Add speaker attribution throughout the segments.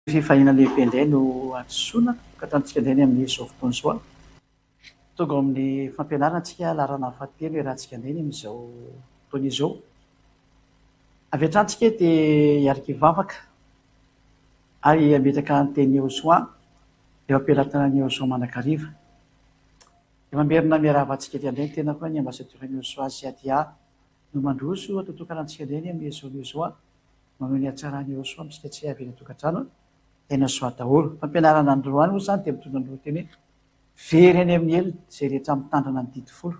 Speaker 1: Fifaliana lehibe indray no hadisoana ka ataontsika indray ny amin'izao fotoana izao. Tonga ao amin'ny fampianarana antsika laharana fahatelo iarahantsika indray ny amin'izao fotoana izao. Avy hatrany tsika dia hiaraka hivavaka ary hametraka ny tenin'i Yehosua eo am-pelatanan'i Yehosua mandrakariva. Dia mamerina miarahaba antsika eto indray ny tenako, ny ambasadaoran'i Yehosua Ziadia no mandroso atotokana antsika indray ny amin'izao izao. Maneho ny hatsaran'i Yehosua amintsika tsy avy eny an-tokantrano, tena soa daholo. Fampianarana androany moa izany dia mitondra ny lohateny hoe Very any amin'ny helo izay rehetra mitandrina ny didy folo.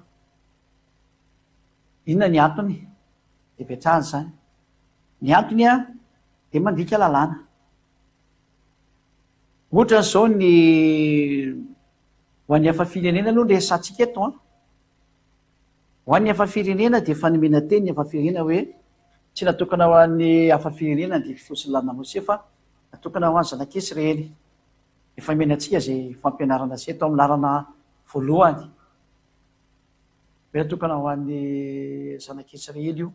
Speaker 1: Inona ny antony? Dia ipetrahana izany. Ny antony dia mandika lalàna. Ohatra izao ny ho an'ny hafa firenena aloha no resahantsika eto an. Ho an'ny hafa firenena dia efa nomena teny ny hafa firenena hoe tsy natokana ho an'ny hafa firenena ny didy folo sy ny lalàna Mosesy fa natokana ho an'ny zanak'Israely. Efa nomena antsika izay fampianarana izay tao amin'ny laharana voalohany hoe natokana ho an'ny zanak'Israely io.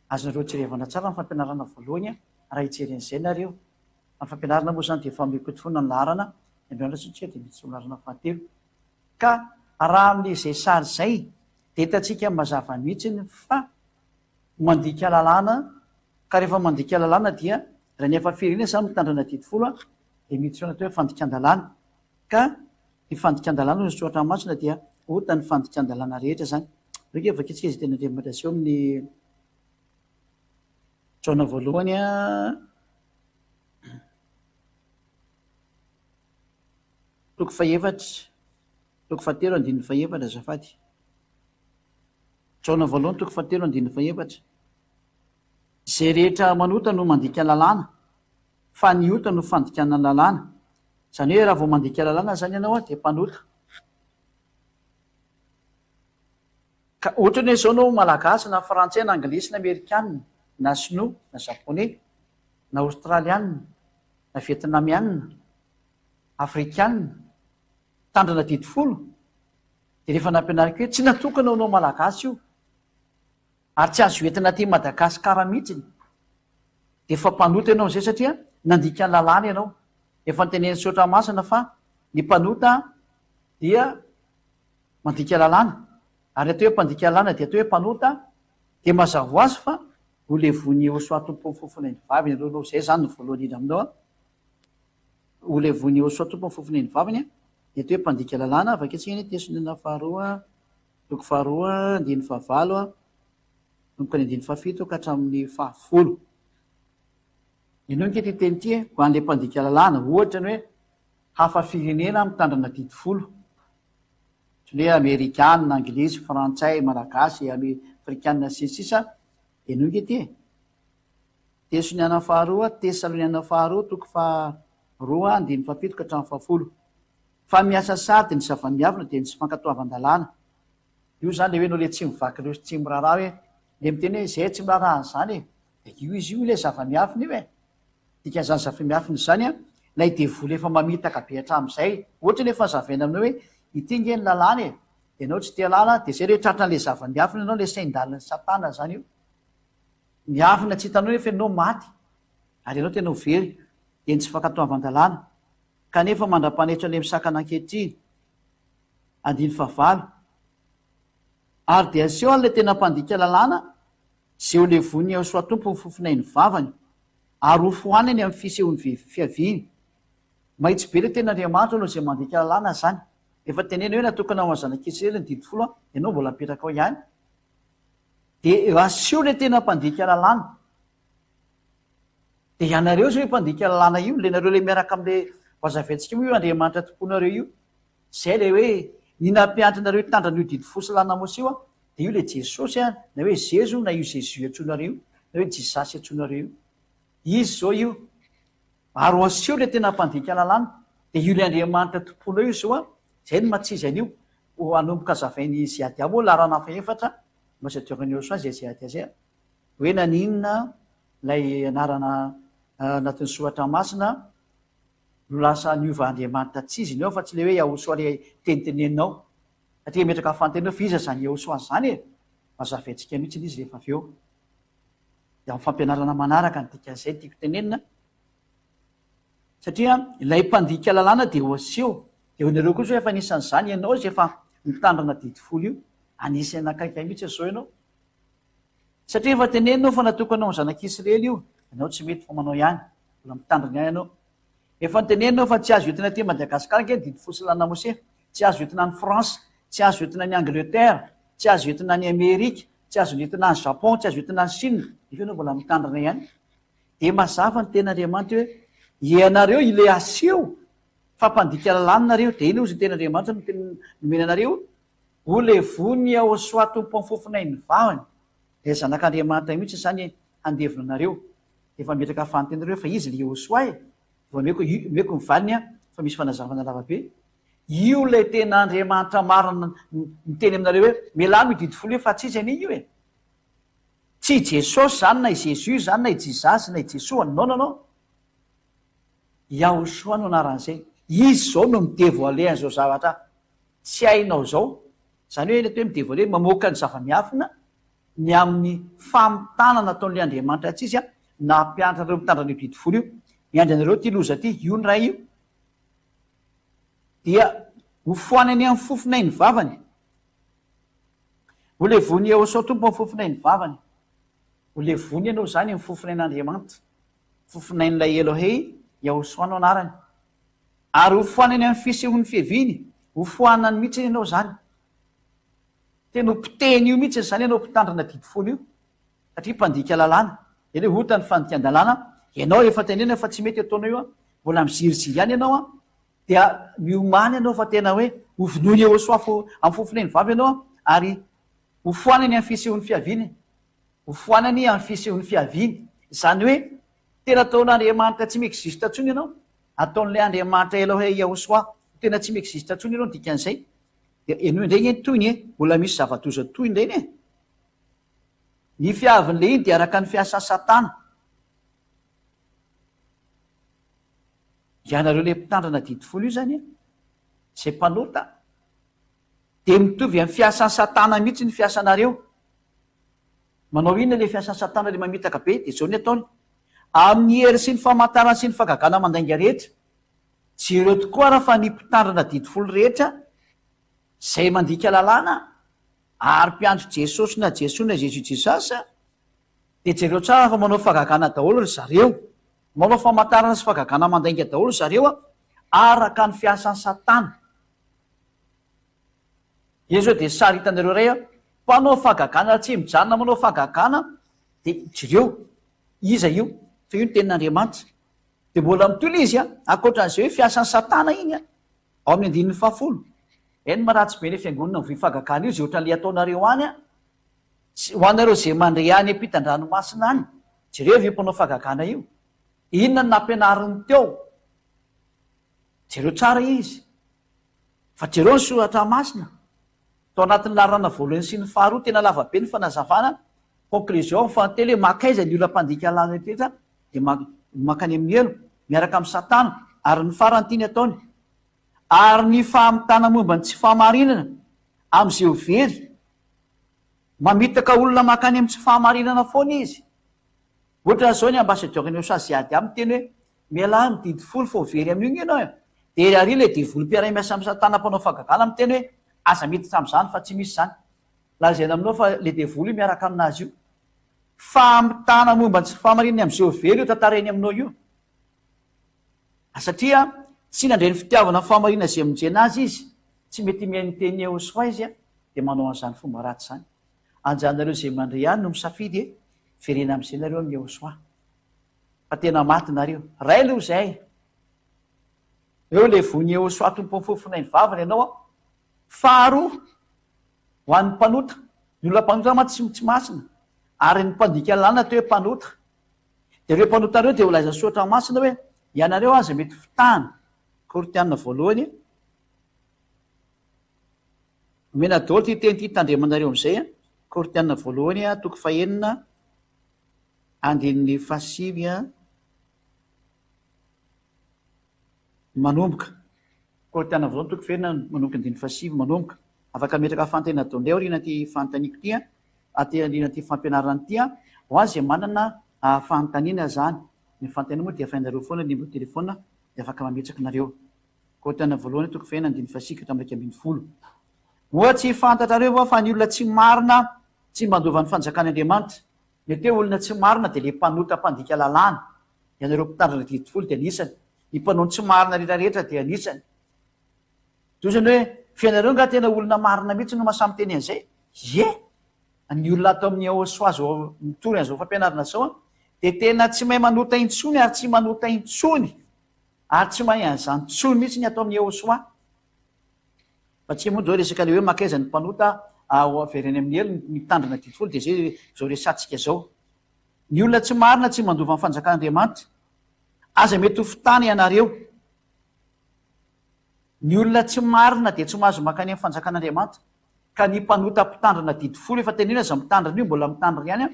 Speaker 1: Azonareo jerevana tsara ny fampianarana voalohany raha hijery an'izay nareo. Ny fampianarana moa izany dia efa omeko eto foana ny laharana, ny androany raha dia miditra amin'ny laharana fahatelo. Ka raha amin'izay sary izay dia hitantsika mazava mihitsiny fa mandika lalàna, ka rehefa mandika lalàna dia raha ny hafa firenena izany mitandrina didy folo dia miditra eo anaty hoe fandikan-dalàna, ka ny fandikan-dalàna hoy ny soratra masina dia ota ny fandikan-dalàna rehetra izany. Aleo ange vakintsika izay tenin'Andriamanitra aseho amin'ny Jaona voalohany a. Toko fahefatra, toko fahatelo andininy fahefatra azafady. Jaona voalohany toko fahatelo andininy fahefatra. Izay rehetra manota no mandika lalàna, fa ny ota no fandikana ny lalàna. Izany hoe raha vao mandika lalàna izany ianao dia mpanota. Ka ohatra hoe izao ianao Malagasy na Frantsay na Anglisy na Amerikana na Sinoa na Japoney na Aostraliana na Vietnamiana Afrikana, mitandrina didy folo, dia rehefa nampianariko hoe tsy natokana ho anao Malagasy io, ary tsy azo entina aty Madagascar mihitsiny, dia efa mpanota ianao amin'izay satria nandika ny lalàna ianao. Efa notenenin'ny Soratra Masina fa ny mpanota dia mandika lalàna, ary ny atao hoe mpandika lalàna dia atao hoe mpanota, dia mazava ho azy fa ho levon'i Yehosua Tompon'ny fofon'ain'ny vaviny aloha ianao, izay izany no voalohany indrindra aminao an. Ho levon'i Yehosua Tompo ny fofon'ain'ny vavany, ny atao hoe mpandika lalàna, Vakitsika ny Tesaloniana faharoa, toko faharoa, andininy fahavalo, manomboka ny andininy fahafito ka hatramin'ny fahafolo. Henoy ange ity teny ity e, ho an'ilay mpandika lalàna, ohatra ny hoe hafa firenena mitandrina didy folo, ohatry ny hoe amerikana, anglisy, frantsay, malagasy, afrikana, sy ny sisa, henoy ange ity e. Tesaloniana faharoa, Tesaloniana faharoa, toko faharoa, andininy fahafito ka hatramin'ny fahafolo. Fa miasa sady ny zava-miavina dia ny tsy fankatoavan-dalàna. Io izany ilay hoe ianao ilay tsy mivaky loha sy tsy miraharaha hoe, ilay miteny hoe izay tsy miraharaha an'izany e! Dia io izy io ilay zava-miafina io e! Dikan'izany zava-miafina izany an, ilay devoly efa mamitaka be hatramin'izay. Ohatra ny efa nazavaina aminao hoe ity ange ny lalàna e! Dia ianao tsy te halala, dia izay ilay tratran'ilay zava-miafina ianao, ilay sain-dalin'i satana izany io. Miafina tsy hitanao nefa ianao maty ary ianao tena ho very dia ny tsy fankatoavan-dalàna kanefa mandra-panetry an'ilay misakana ankehitriny. Andininy fahavalo. Ary dia aseho an'ilay tena mpandika lalàna izay ho levonin'i Yahosoa Tompo ny fofonain'ny vavany ary ho foanany amin'ny fisehoan'ny fiaviany. Mahitsy be ilay tena Andriamanitra aloha izay mandika lalàna izany. Efa teneno hoe natokana ho an'ny zanak'Israely ny didy folo an, ianao mbola mipetraka ao ihany. Dia aseho ilay tena mpandika lalàna. Dia ianareo izao io mpandika lalàna io, ilay nareo ilay miaraka amin'ilay vazaventsika io, io Andriamanitra tomponareo io. Izay ilay hoe ny nampianatra anareo hitandrina an'io didy folo sy lalàna Mosesy io an, dia io ilay Jesosy an, na hoe Zezo na io Jésus antsoinareo io, na hoe Jisasy antsoinareo io. Izy izao io. Ary ho aseho ilay tena mpandika lalàna. Dia io ilay Andriamanitra tomponao io izao an, izay no maha-tsy izy an'io. Ho hanomboka hazavain'i Ziadia moa laharana fahefatra, Ambassadeur-n'i Yehosua izay Ziadia izay, hoe naninona ilay anarana anatin'ny soratra masina no lasa niova Andriamanitra tsy izy ny fa tsy ilay hoe Yahosua ilay teniteneninao. Satria metraka fanontaniana fa iza izany Yahosua izany e? Hazavaintsika mihitsy ilay izy rehefa avy eo. Dia amin'ny fampianarana manaraka ny dikan'izay tiako tenenina. Satria ilay mpandika lalàna dia ho aseho. Dia ho nareo koa zao efa anisan'izany ianao izay efa mitandrina didy folo io. Anisan'ny akaiky mihitsy izao ianao. Satria efa teneninao fa natokana ho zanak'Israely io. Ianao tsy mety fa manao ihany. Mbola mitandrina ihany ianao. Efa noteneninao fa tsy azo entina aty Madagascar ange ny didy folo sy lalàna Mosesy. Tsy azo entina any France. Tsy azo entina any Angleterre. Tsy azo entina any Amerika. Tsy azo entina any Japon. Tsy azo entina any Chine. Nefa ianao mbola mitandrina ihany. Dia mazava ny tenin'Andriamanitra hoe, Ianareo ilay aseho fa mpandika lalàna nareo, dia inona hozy ny tenin'Andriamanitra no teny nomena anareo? Ho levon'i Yahoshuah Tompo amin'ny fofonain'ny vavany, ilay Zanak'Andriamanitra mihitsy izany handevona anareo. Dia efa mipetraka fanontaniana ireo fa iza ilay Yahoshuah e? Vao omeko omeko ny valiny an, fa misy fanazavana lava be. Io ilay tena Andriamanitra marina miteny aminareo hoe, mialà amin'io didy folo io fa tsy izy anie io e! Tsy i Jesosy izany na i Jesus izany na i Jesus na i Jesoa, non non non. Yahushua no anaran'izay. Izy izao no mi-devoiler an'izao zavatra tsy hainao izao. Izany hoe ilay atao hoe mi-devoiler, mamoaka ny zava-miafina ny amin'ny famitana nataon'ilay Andriamanitra tsy izy nampianatra anareo mitandrina an'io didy folo io. Miandry anareo ity loza ity, io ny Ray io. Dia hofoanany amin'ny fofonay ny vavany. Ho levony Iehosoa Tompo amin'ny fofonain'ny vavany. Ho levony ianao izany amin'ny fofonain'Andriamanitra. Fofonain'ilay Elohei, Iehosoa no anarany. Ary ho foanany amin'ny fisehoan'ny fiaviany. Ho foanany mihitsy ianao izany. Tena ho potehiny io mihitsy izany ianao mpitandrina didy folo io. Satria mpandika lalàna. Eny hoe ota ny fandikan-dalàna. Ianao efa tenenina fa tsy mety ataonao io. Mbola miziriziry ihany ianao an. Dia miomàna ianao fa tena hoe ho vonoiny Yehosua fo amin'ny fofon'ainy vavy ianao ary ho foanany amin'ny fisehoan'ny fiaviany. Ho foanany amin'ny fisehoan'ny fiaviany. Izany hoe tena ataon'Andriamanitra tsy mi-existe intsony ianao. Ataon'ilay Andriamanitra Elohei Yehosua ho tena tsy mi-existe intsony ianao ny dikan'izay. Dia henoy indray ange ny tohiny e. Mbola misy zava-doza tohiny ireny e. Ny fiavin'ilay iny dia araka ny fiasan'i Satana. Ianareo ilay mpitandrina didy folo io izany an, izay mpanota, dia mitovy amin'ny fiasan'i Satana mihitsy ny fiasanareo. Manao inona ilay fiasan'i Satana ilay mamitaka be? Dia izao ny ataony, amin'ny hery sy ny famantarana sy ny fahagagana mandainga rehetra. Jereo tokoa ara fa ny mpitandrina didy folo rehetra izay mandika lalàna ary mpiantso Jesosy na Jesoa na Jesus Jesus dia jereo tsara fa manao fahagagana daholo ry zareo. Manao famantarana sy fahagagana mandainga daholo zareo a, araka ny fiasan'i satana. Eo zao dia sary hitanareo iray a, mpanao fahagagana tsy mijanona manao fahagagana dia jereo iza io, fa io ny tenin'Andriamanitra. Dia mbola mitohy ilay izy a, ankoatran'izay hoe fiasan'i satana iny a, ao amin'ny andininy fahafolo. Eny maratsy be ilay fiangonana mivoy fahagagana io izay ohatran'ilay ataonareo any a, Tsy ho anareo izay mandre any ampitan-dranomasina any, jerevo io mpanao fahagagana io. Inona no nampianariny teo? Jereo tsara izy. Fa jereo ny soratra masina. Tao anatin'ny laharana voalohany sy ny faharoa, tena lava be ny fanazavana, conclusion, ny fahatelo hoe mankaiza ny olona mpandika lalana rehetra, dia mankany amin'ny helo, miaraka amin'i Satana, ary ny farany tiany ataony. Ary ny famitana momba ny tsy fahamarinana amin'izay ho very, Mamitaka olona mankany amin'ny tsy fahamarinana foana izy. Ohatran'izao ny ambassadeur-n'ny usa izay ady aminy miteny hoe mialà amin'ny didy folo fa ho very amin'io nge ianao e. Dia ary ilay devoly mpiara-miasa amin'i satana mpanao fahagagana miteny hoe aza miditra amin'izany fa tsy misy izany. Lazaina aminao fa ilay devoly io miaraka aminazy io. Famitana momba ny tsy fahamarinana amin'izay ho very io tantarainy aminao io. Satria tsy nandre ny fitiavana ny fahamarinana izay hamonjena azy izy, tsy mety mihaino ny tenin'i Yehosua izy dia manao an'izany fomba ratsy izany. Anjaranareo izay mandre ihany no misafidy e, verena amin'izay nareo amin'i Yehosua. Fa tena maty nareo. Ray aloha izay. Eo ilay voin'i Yehosua Tompon'ny fofonay ny vavany ianao an. Faharoa, ho an'ny mpanota. Ny olona mpanota mantsy tsy masina. Ary ny mpandika lalàna atao hoe mpanota. Dia ireo mpanota ireo dia holazain'ny Soratra Masina hoe, Ianareo aza mety fitahana. Korintiana voalohany. Omena daholo ity teny ity, tandremanareo amin'izay. Korintiana voalohany, toko fahenina, andininy fahasivy manomboka. Korintiana voalohany, toko fahenina, manomboka andininy fahasivy manomboka. Afaka mametraka fanontaniana daholo indray aorian'ity fanontaniako ity. Aty aorian'ity fampianarana ity an, ho azy izay manana fanontaniana izany, ny fanontaniana moa dia efa hainareo foana ny numéro téléphone. Dia afaka mametraka nareo. Korintiana voalohany toko fahenina andininy fahasivy ka hatramin'ny 11. Moa tsy fantatrareo va fa ny olona tsy marina tsy mandova ny fanjakan' Andriamanitra? Ny atao hoe olona tsy marina dia ilay mpanota mpandika lalàna. Ianareo mpitandrina didy folo dia anisany. Ny mpanao ny tsy marina rehetra rehetra dia anisany. Toy izany hoe, f'ianareo angaha tena olona marina mihitsy no mahasahy miteny an'izay? Ie! Ny olona ato amin'ny Eosoa izao mitory an'izao fampianarana izao an, dia tena tsy mahay manota intsony ary tsy manota intsony ary tsy mahay an'izany intsony mihitsy ny ato amin'ny Eosoa. Fa tsy moa izao resaka ilay hoe mankaiza ny mpanota ao avereny amin'ny helo ny mpitandrina didy folo dia izay izao resatsika izao. Ny olona tsy marina tsy mandova ny fanjakan'Andriamanitra. Aza mety ho fitana ianareo. Ny olona tsy marina dia tsy mahazo mankany amin'ny fanjakan'Andriamanitra. Ka ny mpanota mpitandrina didy folo efa teneno aza mitandrina io mbola mitandrina ihany an,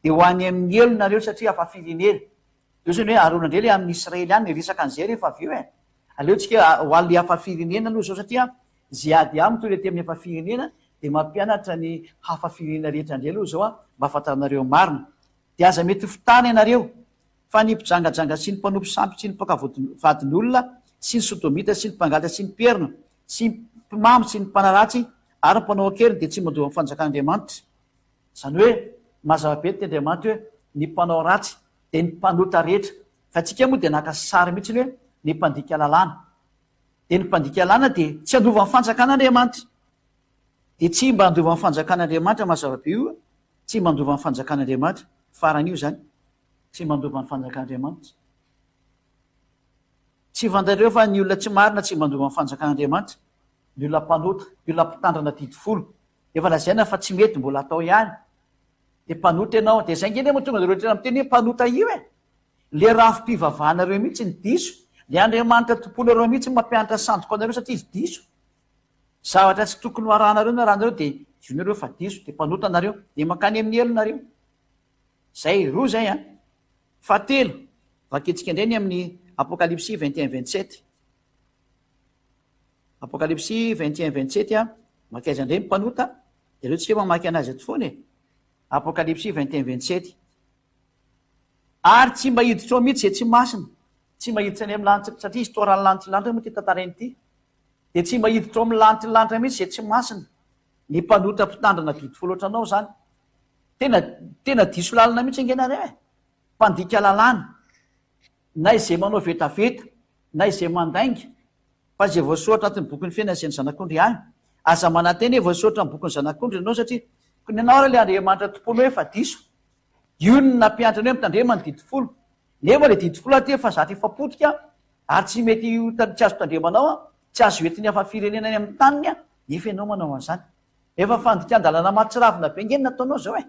Speaker 1: dia ho any amin'ny helo nareo satria hafa firenena. Eo zany hoe Arona indray le amin'ny Israely any niresaka an'izay rehefa avy eo e. Aleo tsika ho any le hafa firenena aloha zao satria ze ady amiko toy le aty amin'ny hafa firenena dia mampianatra ny hafa firenena rehetra indray aloha zao an, mba hahafantaranareo marina. Dia aza mety ho fitana ianareo. Fa ny mpijangajanga sy ny mpanompo sampy sy ny mpaka vadin'olona sy ny sodomita sy ny mpangalatra sy ny mpierina sy ny mpimamo sy ny mpanaratsy ary ny mpanao an-keriny dia tsy mandova ny fanjakan'Andriamanitra. Izany hoe mazava be ny tenin'Andriamanitra hoe ny mpanao ratsy dia ny mpanota rehetra. Fa antsika moa dia naka sary mihitsy hoe ny mpandika lalàna. Dia ny mpandika lalàna dia tsy handova ny fanjakan'Andriamanitra. Dia tsy mba handova ny fanjakan'Andriamanitra mazava be io, tsy mba handova ny fanjakan'Andriamanitra. Farany io izany. Tsy mandova ny fanjakan'Andriamanitra. Tsy fantatrareo fa ny olona tsy marina tsy mandova ny fanjakan'Andriamanitra. Ny olona mpanota, ny olona mpitandrina didy folo. Efa lazaina fa tsy mety mbola atao ihany. Dia mpanota ianao. Dia izay ange mahatonga anareo rehetra miteny hoe mpanota io e. Le rafi-pivavahanareo mihitsy ny diso. Le Andriamanitra tomponareo mihitsy mampianatra sandoka anareo satria izy diso. Zavatra tsy tokony ho arahanareo no arahanareo dia io nareo fa diso dia mpanota nareo. Dia mankany amin'ny helo nareo. Zay, roa zay an. Fahatelo, vakintsika indray ny amin'ny Apokalypsy 21 27. Apokalypsy 21 27 an, mankaiza indray ny mpanota? Dia aleo tsika mamaky anazy eto foana e. Apokalypsy 21 27. Ary tsy mba hiditra ao mihitsy izay tsy masina, tsy mba hiditra any amin'ny lanitra, satria histoire ny lanitra lanitra moa ity tantaraina ity. Dia tsy mba hiditra ao amin'ny lanitra lanitra mihitsy izay tsy masina. Ny mpanota mpitandrina didy folo ohatranao izany. Tena tena diso lalana mihitsy ange nareo e! Mpandika lalàna, na izay manao vetaveta, na izay mandainga, fa izay voasoratra anatin'ny bokin'ny fiainana izay ny zanak'ondry ihany. Aza manantena hoe voasoratra amin'ny bokin'ny zanak'ondry ianao satria ny anao ary ilay Andriamanitra tomponao efa diso. Io no nampianatra anao hoe mitandrema ny didy folo. Nefa ilay didy folo aty efa zatra efa potika ary tsy mety ho tsy azo tandremanao, tsy azo entin'ny hafa firenena any amin'ny taniny nefa ianao manao an'izany. Efa fandikan-dalàna mahatsiravina be nge ny nataonao zao e!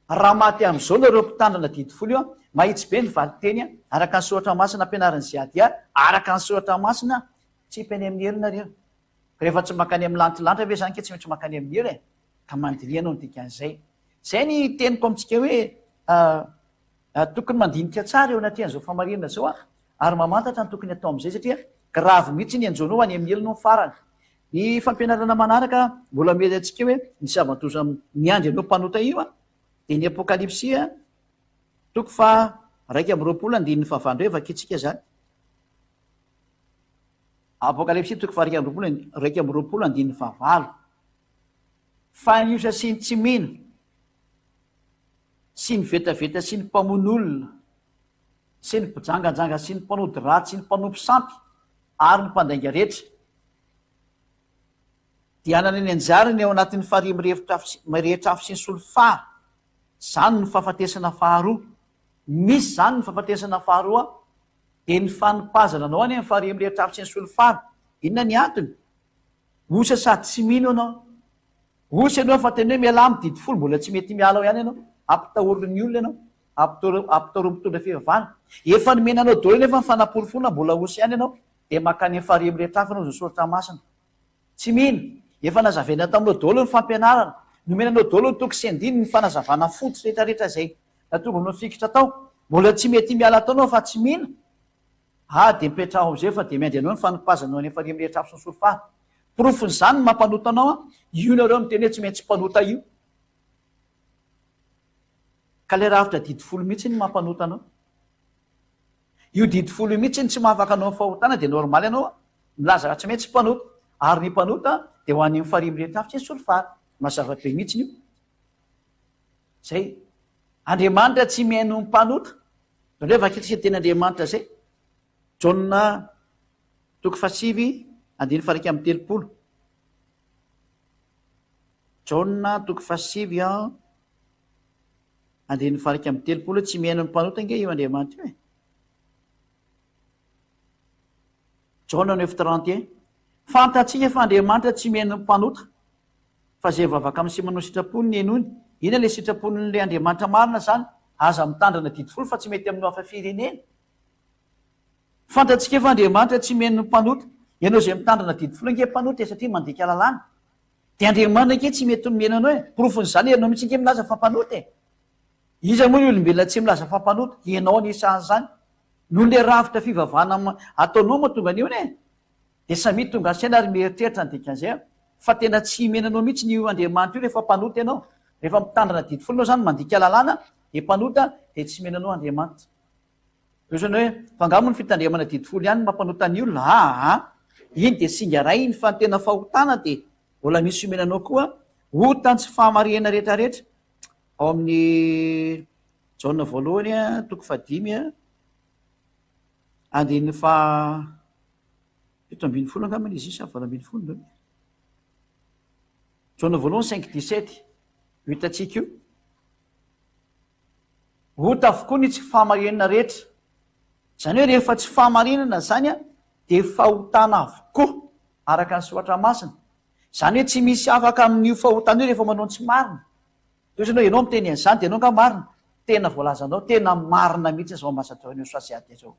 Speaker 1: Raha maty amin'izao nareo mpitandrina didy folo io an, mahitsy be ny valinteny an, araka ny soratra masina ampianarin'i Ziadia, araka ny soratra masina, tsipy any amin'ny helo nareo. Rehefa tsy mankany amin'ny lantilanitra ve zany ke tsy maintsy mankany amin'ny helo e? Ka mandiniha anao ny dikan'izay. Zay ny teniko amintsika hoe Tokony mandinika tsara eo anatrehan'izao famarinana izao aho ary mamantatra ny tokony atao amin'izay satria grave mihitsy ny hanjo anao any amin'ny helo nony farany. Ny fampianarana manaraka mbola omena antsika hoe ny zava-doza miandry anao mpanota io dia ny Apokalypsy toko faha 21 andininy fahavalo indray vakintsika izany. Apokalypsy toko faha 21 andininy fahavalo. Fa ny osa sy ny tsy mino. sy ny vetaveta sy ny mpamono olona sy ny mpijangajanga sy ny mpanody ratsy sy ny mpanompo sampy ary ny mpandainga rehetra dia hanana ny anjarany ao anatin'ny farihy mirehitra afo sy mirehitra afo sy ny solifara. Izany no fahafatesana faharoa. Misy izany ny fahafatesana faharoa dia ny fanipazana anao any amin'ny farihy mirehitra afo sy ny solifara. Inona ny antony? Osa sady tsy mino ianao. Osa ianao fa tena hoe mialà amin'ny didy folo mbola tsy mety miala ao ihany ianao. Ampitahorin'ny olona ianao. Ampitahorin'ny mpitondra fivavahana. Efa nomena anao daholo nefa ny fanaporofoana mbola osa ihany ianao dia mankany amin'ny farihy mirehitra hafa ianao izao soratra masina. Tsy mino. Efa nazavaina taminao daholo ny fampianarana. Nomena anao daholo ny toko sy andininy ny fanazavana fototra rehetra rehetra izay nahatonga anao nifikitra tao. Mbola tsy mety miala tao ianao fa tsy mino. Ah dia mipetraha ao amizay fa dia miandry anao ny fanipazana any farihy mirehitra afo sy ny solifara. Porofon'izany ny mampanota anao an, io nareo miteny hoe tsy maintsy mpanota io. Ka ilay rafitra didy folo mihitsy no mampanota anao. Io didy folo io mihitsy no tsy mahafaka anao amin'ny fahotana dia normal ianao milaza raha tsy maintsy mpanota. Ary ny mpanota dia ho any amin'ny farihy mirehitra afo tsy solifara. Mazava be mihitsy io. Zay. Andriamanitra tsy mihaino ny mpanota. Indreo vakitsika ny teny Andriamanitra zay. Jaona toko fahasivy andininy faha 31. Jaona toko fahasivy an andininy faha 31 tsy mihaino ny mpanota ange io Andriamanitra io e. Jaona neuf 31 Fantatsika fa Andriamanitra tsy mihaino ny mpanota fa izay mivavaka amin'ny sy manao sitrapony ny henoiny. Inona ilay sitrapon'ilay Andriamanitra marina izany? Aza mitandrina didy folo fa tsy mety amin'ny hafa firenena. Fantatsika fa Andriamanitra tsy mihaino ny mpanota. Ianao izay mitandrina didy folo ange mpanota e satria mandika lalàna. Dia Andriamanitra ange tsy mety mihaino anao e. Porofon'izany ianao mihitsy ange milaza fa mpanota e. Iza moa ny olombelona tsy milaza fa mpanota? Ianao anisan'izany. Noho ilay rafitra fivavahana ataonao mahatonga an'io anie. Dia samia tonga saina ary mieritreritra ny dikan'izay an. Fa tena tsy himena anao mihitsy io Andriamanitra io rehefa mpanota ianao. Rehefa mitandrina didy folo ianao izany mandika lalàna dia mpanota dia tsy mena anao Andriamanitra. Eo izany hoe, fa angaha moa ny fitandremana didy folo ihany no mampanota ny olona? Aa! Iny dia singa iray iny fa ny tena fahotana dia mbola misy omena anao koa, ota ny tsy fahamarihana rehetra rehetra. Ao amin'ny Jaona voalohany toko fahadimy andininy faha 17 angamba izy io sa 18 ndray. Jaona voalohany cinq dix-sept io hitantsika io. Ota avokoa ny tsy fahamarinana rehetra. Izany hoe rehefa tsy fahamarinana izany dia fahotana avokoa araka ny soratra masina. Izany hoe tsy misy afaka amin'io fahotana io rehefa manao ny tsy marina. Toy izany hoe ianao miteny an'izany dia ianao angaha marina? Tena voalazanao, tena marina mihitsy izao ambassadeur ny Eosoa sy izao.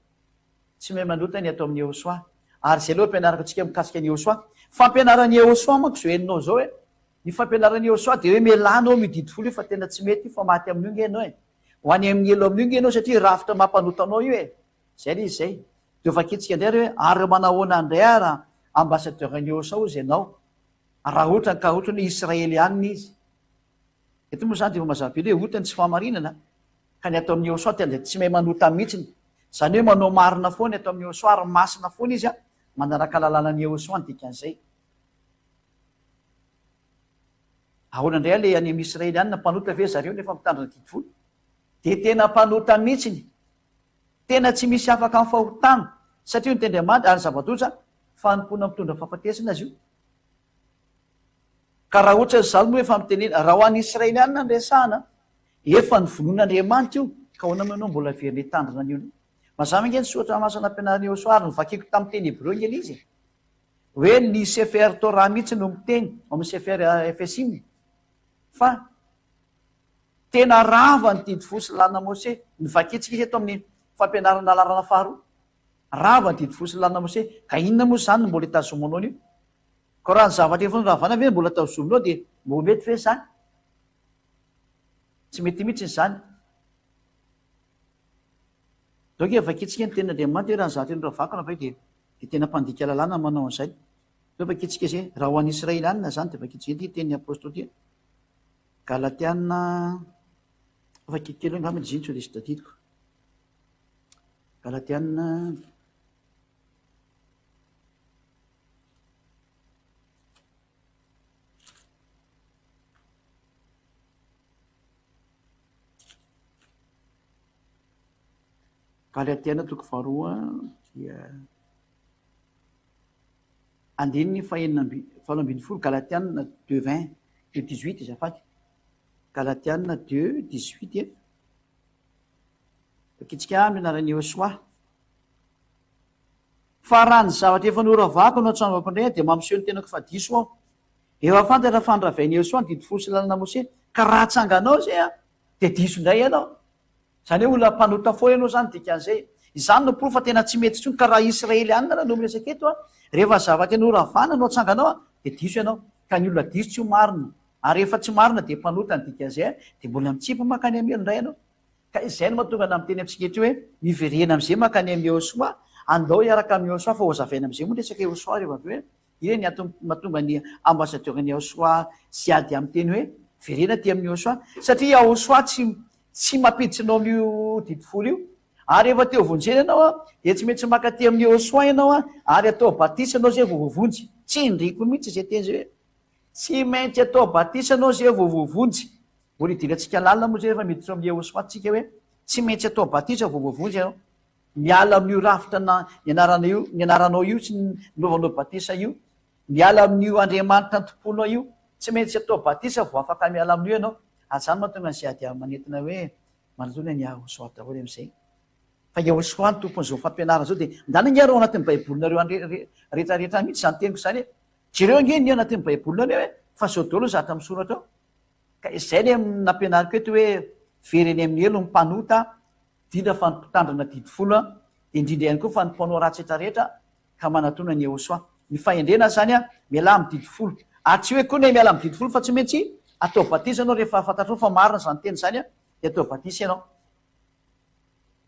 Speaker 1: Tsy mahay manota ny ato amin'ny Eosoa. Ary izay aloha ampianariko antsika mikasika ny Eosoa. Fampianaran'i Eosoa manko izao henonao izao hoe Ny fampianaran'i Yehosua dia hoe mialà anao amin'io didy folo io fa tena tsy mety io fa maty amin'io nge ianao e. Ho any amin'ny helo amin'io nge ianao satria rafitra mampanota anao io e. Izay ilay izy izay. Dia hovakintsika indray ary hoe ary manahoana indray ary ambassadeur an'i Yehosua hozy ianao raha ohatra ka ohatra hoe Israelianina izy. Eto moa izany dia efa mazava be hoe ota ny tsy fahamarinana ka ny ato amin'i Yehosua dia tsy mahay manota mihitsiny. Izany hoe manao marina foana ny ato amin'i Yehosua ary masina foana izy manaraka lalànan'i Yehosua ny dikan'izay. Ahoana indray aleha any amin'ny Israely any na mpanota ve zareo nefa mitandrina didy folo? Dia tena mpanota mihitsiny. Tena tsy misy afaka amin'ny fahotana. Satria ny tendriamanitra, ary ny zava-doza, fanompoana mitondra fahafatesana izy io. Ka raha ohatra izany moa efa mitenena, raha ho an'ny Israelianina no resahana, efa novonoin'Andriamanitra io, ka ahoana moa ianao mbola averina hitandrina an'io indray? Mazava ange ny soratra masina nampianarin'i Yehosua ary novakiko tamin'ny teny hebreo ange ilay izy e. Hoe ny Sefer Torah mihitsy no miteny ao amin'ny Sefer Efesim fa tena rava ny didy folo sy lalàna Mose. Novakintsika izy eto amin'ny fampianarana laharana faharoa. Rava ny didy folo sy lalàna Mose. Ka inona moa izany no mbola itazomanao an'io? Ka raha ny zavatra efa noravana ve no mbola tazominao dia mbo mety ve izany? Tsy mety mihitsy izany. Donc vakintsika ny tenin'Andriamanitra hoe raha ny zavatra noravako na dia Dia tena mpandika lalàna manao an'izay. Zao vakintsika izay, raha ho an'i Israely any na izany dia vakintsika ity tenin'ny Apostoly ity. Galatiana, vakiko kely angamba izy iny sao dia tsy tadidiko. Galatiana Galatiana toko faharoa dia andininy fahenina amby 18, Galatiana deux vingt deux dix-huit azafady, Galatiana deux dix-huit, vakintsika amin'ny anaran'i Yehosua. Fa raha ny zavatra efa noravako no atsangako indray dia mampiseho ny tenako fa diso aho. Efa fantatra fa niravain'i Yehosua ny didy folo sy lalana Mose, ka raha atsanganao izay dia diso indray ianao. Izany hoe olona mpanota foana ianao izany dikan'izay. Izany no porofo fa tena tsy mety intsony ka raha Israelianina no miresaka eto an, rehefa zavatra noravana no atsanganao an, dia diso ianao. Ka ny olona diso tsy ho marina. Ary rehefa tsy marina dia mpanota ny dikan'izay an, dia mbola mitsipy mankany amin'ny helo indray ianao. Ka izay no mahatonga anah miteny amintsika eto hoe, miverena amin'izay mankany amin'i Yehosua, andao hiaraka amin'i Yehosua fa hozavaina amin'izay moa ny resaka Yehosua rehefa avy eo e. Iny ny antony mahatonga ny ambassadeur ny Yahosoa hiady amin'ny teny hoe verena aty amin'i Yahosoa satria Yahosoa tsy tsy mampiditra anao amin'io didy folo io. Ary rehefa te ho vonjena ianao an, dia tsy maintsy mankaty amin'i Yehosua ianao an, ary atao batisa ianao izay vao voavonjy. Tsindriko mihitsy izay teny izay hoe, tsy maintsy atao batisa ianao izay vao voavonjy. Mbola hidirantsika lalina moa izay rehefa miditra ao amin'i Yehosua tsika hoe, tsy maintsy atao batisa vao voavonjy ianao. Miala amin'io rafitra na nianarana io, nianaranao io sy nanaovanao batisa io. Miala amin'io Andriamanitra antompoanao io. Tsy maintsy atao batisa vao afaka miala amin'io ianao. Ary izany mahatonga an'izay ady manentana hoe, Manoloana an'i Yahoshuah daholo amin'izay. Fa Yahoshuah no tompon'izao fampianarana izao dia ndana ange ary ao anatin'ny baibolinareo any rehetra rehetra mihitsy izany teniko izany e. Jereo ange ny ao anatin'ny baibolinareo e, fa izao daholo ny zavatra misoratra ao. Ka izay ilay nampianariko eto hoe very eny amin'ny helo ny mpanota, indrindra fa ny mpitandrina didy folo, dia indrindra ihany koa fa ny mpanao ratsy rehetra rehetra ka manatona an'i Yehosua. Ny fahendrena izany an, mialà amin'ny didy folo. Ary tsy hoe koa ny hoe miala amin'ny didy folo fa tsy maintsy atao batisa ianao rehefa fantatrao fa marina izany teny izany an, dia atao batisa ianao.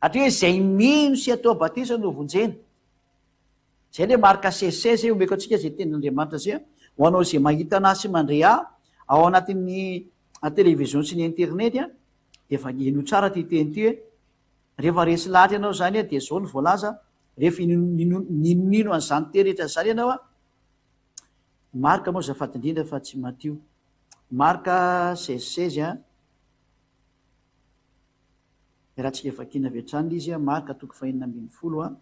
Speaker 1: Satria hoe izay mino sy atao batisa no vonjena. Izay ilay marika 16 16 omeko antsika izay tenin'Andriamanitra izay an, ho anao izay mahita anà sy mandre ahy ao anatin'ny télévision sy ny internet an, dia efa henoy tsara ity teny ity hoe rehefa resy lahatra ianao izany an, dia izao no voalaza, Rehefa ninonino an'izany teny rehetra izany ianao an, Marka moa azafady indrindra fa tsy Matio. Marka 16 16 an, raha tsika vakiana avy hatrany ilay izy an, Marka toko fahenina ambin'ny folo an,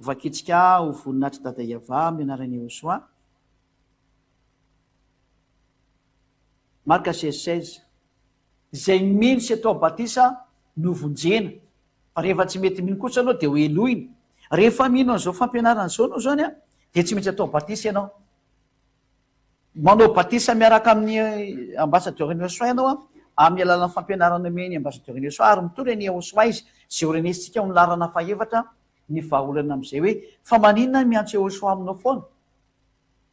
Speaker 1: Vakintsika ho voninahitr'i Dada Yavah amin'ny anaran'i Yehosua. Marka 16 16. Izay mino sy atao batisa no vonjena, fa rehefa tsy mety mino kosa ianao dia ho helohina. Rehefa mino an'izao fampianarana izao ianao izany an, dia tsy maintsy atao batisa ianao. Manao batisa miaraka amin'ny ambassadeur ny Yehosua ianao an, amin'ny alalan'ny fampianarana omen'ny ambassadeur ny Yehosua, ary mitory an'i Yehosua izy, izay ho renesintsika ao amin'ny laharana fahefatra ny vahaolana amin'izay hoe, fa maninona miantso Yehosua aminao foana?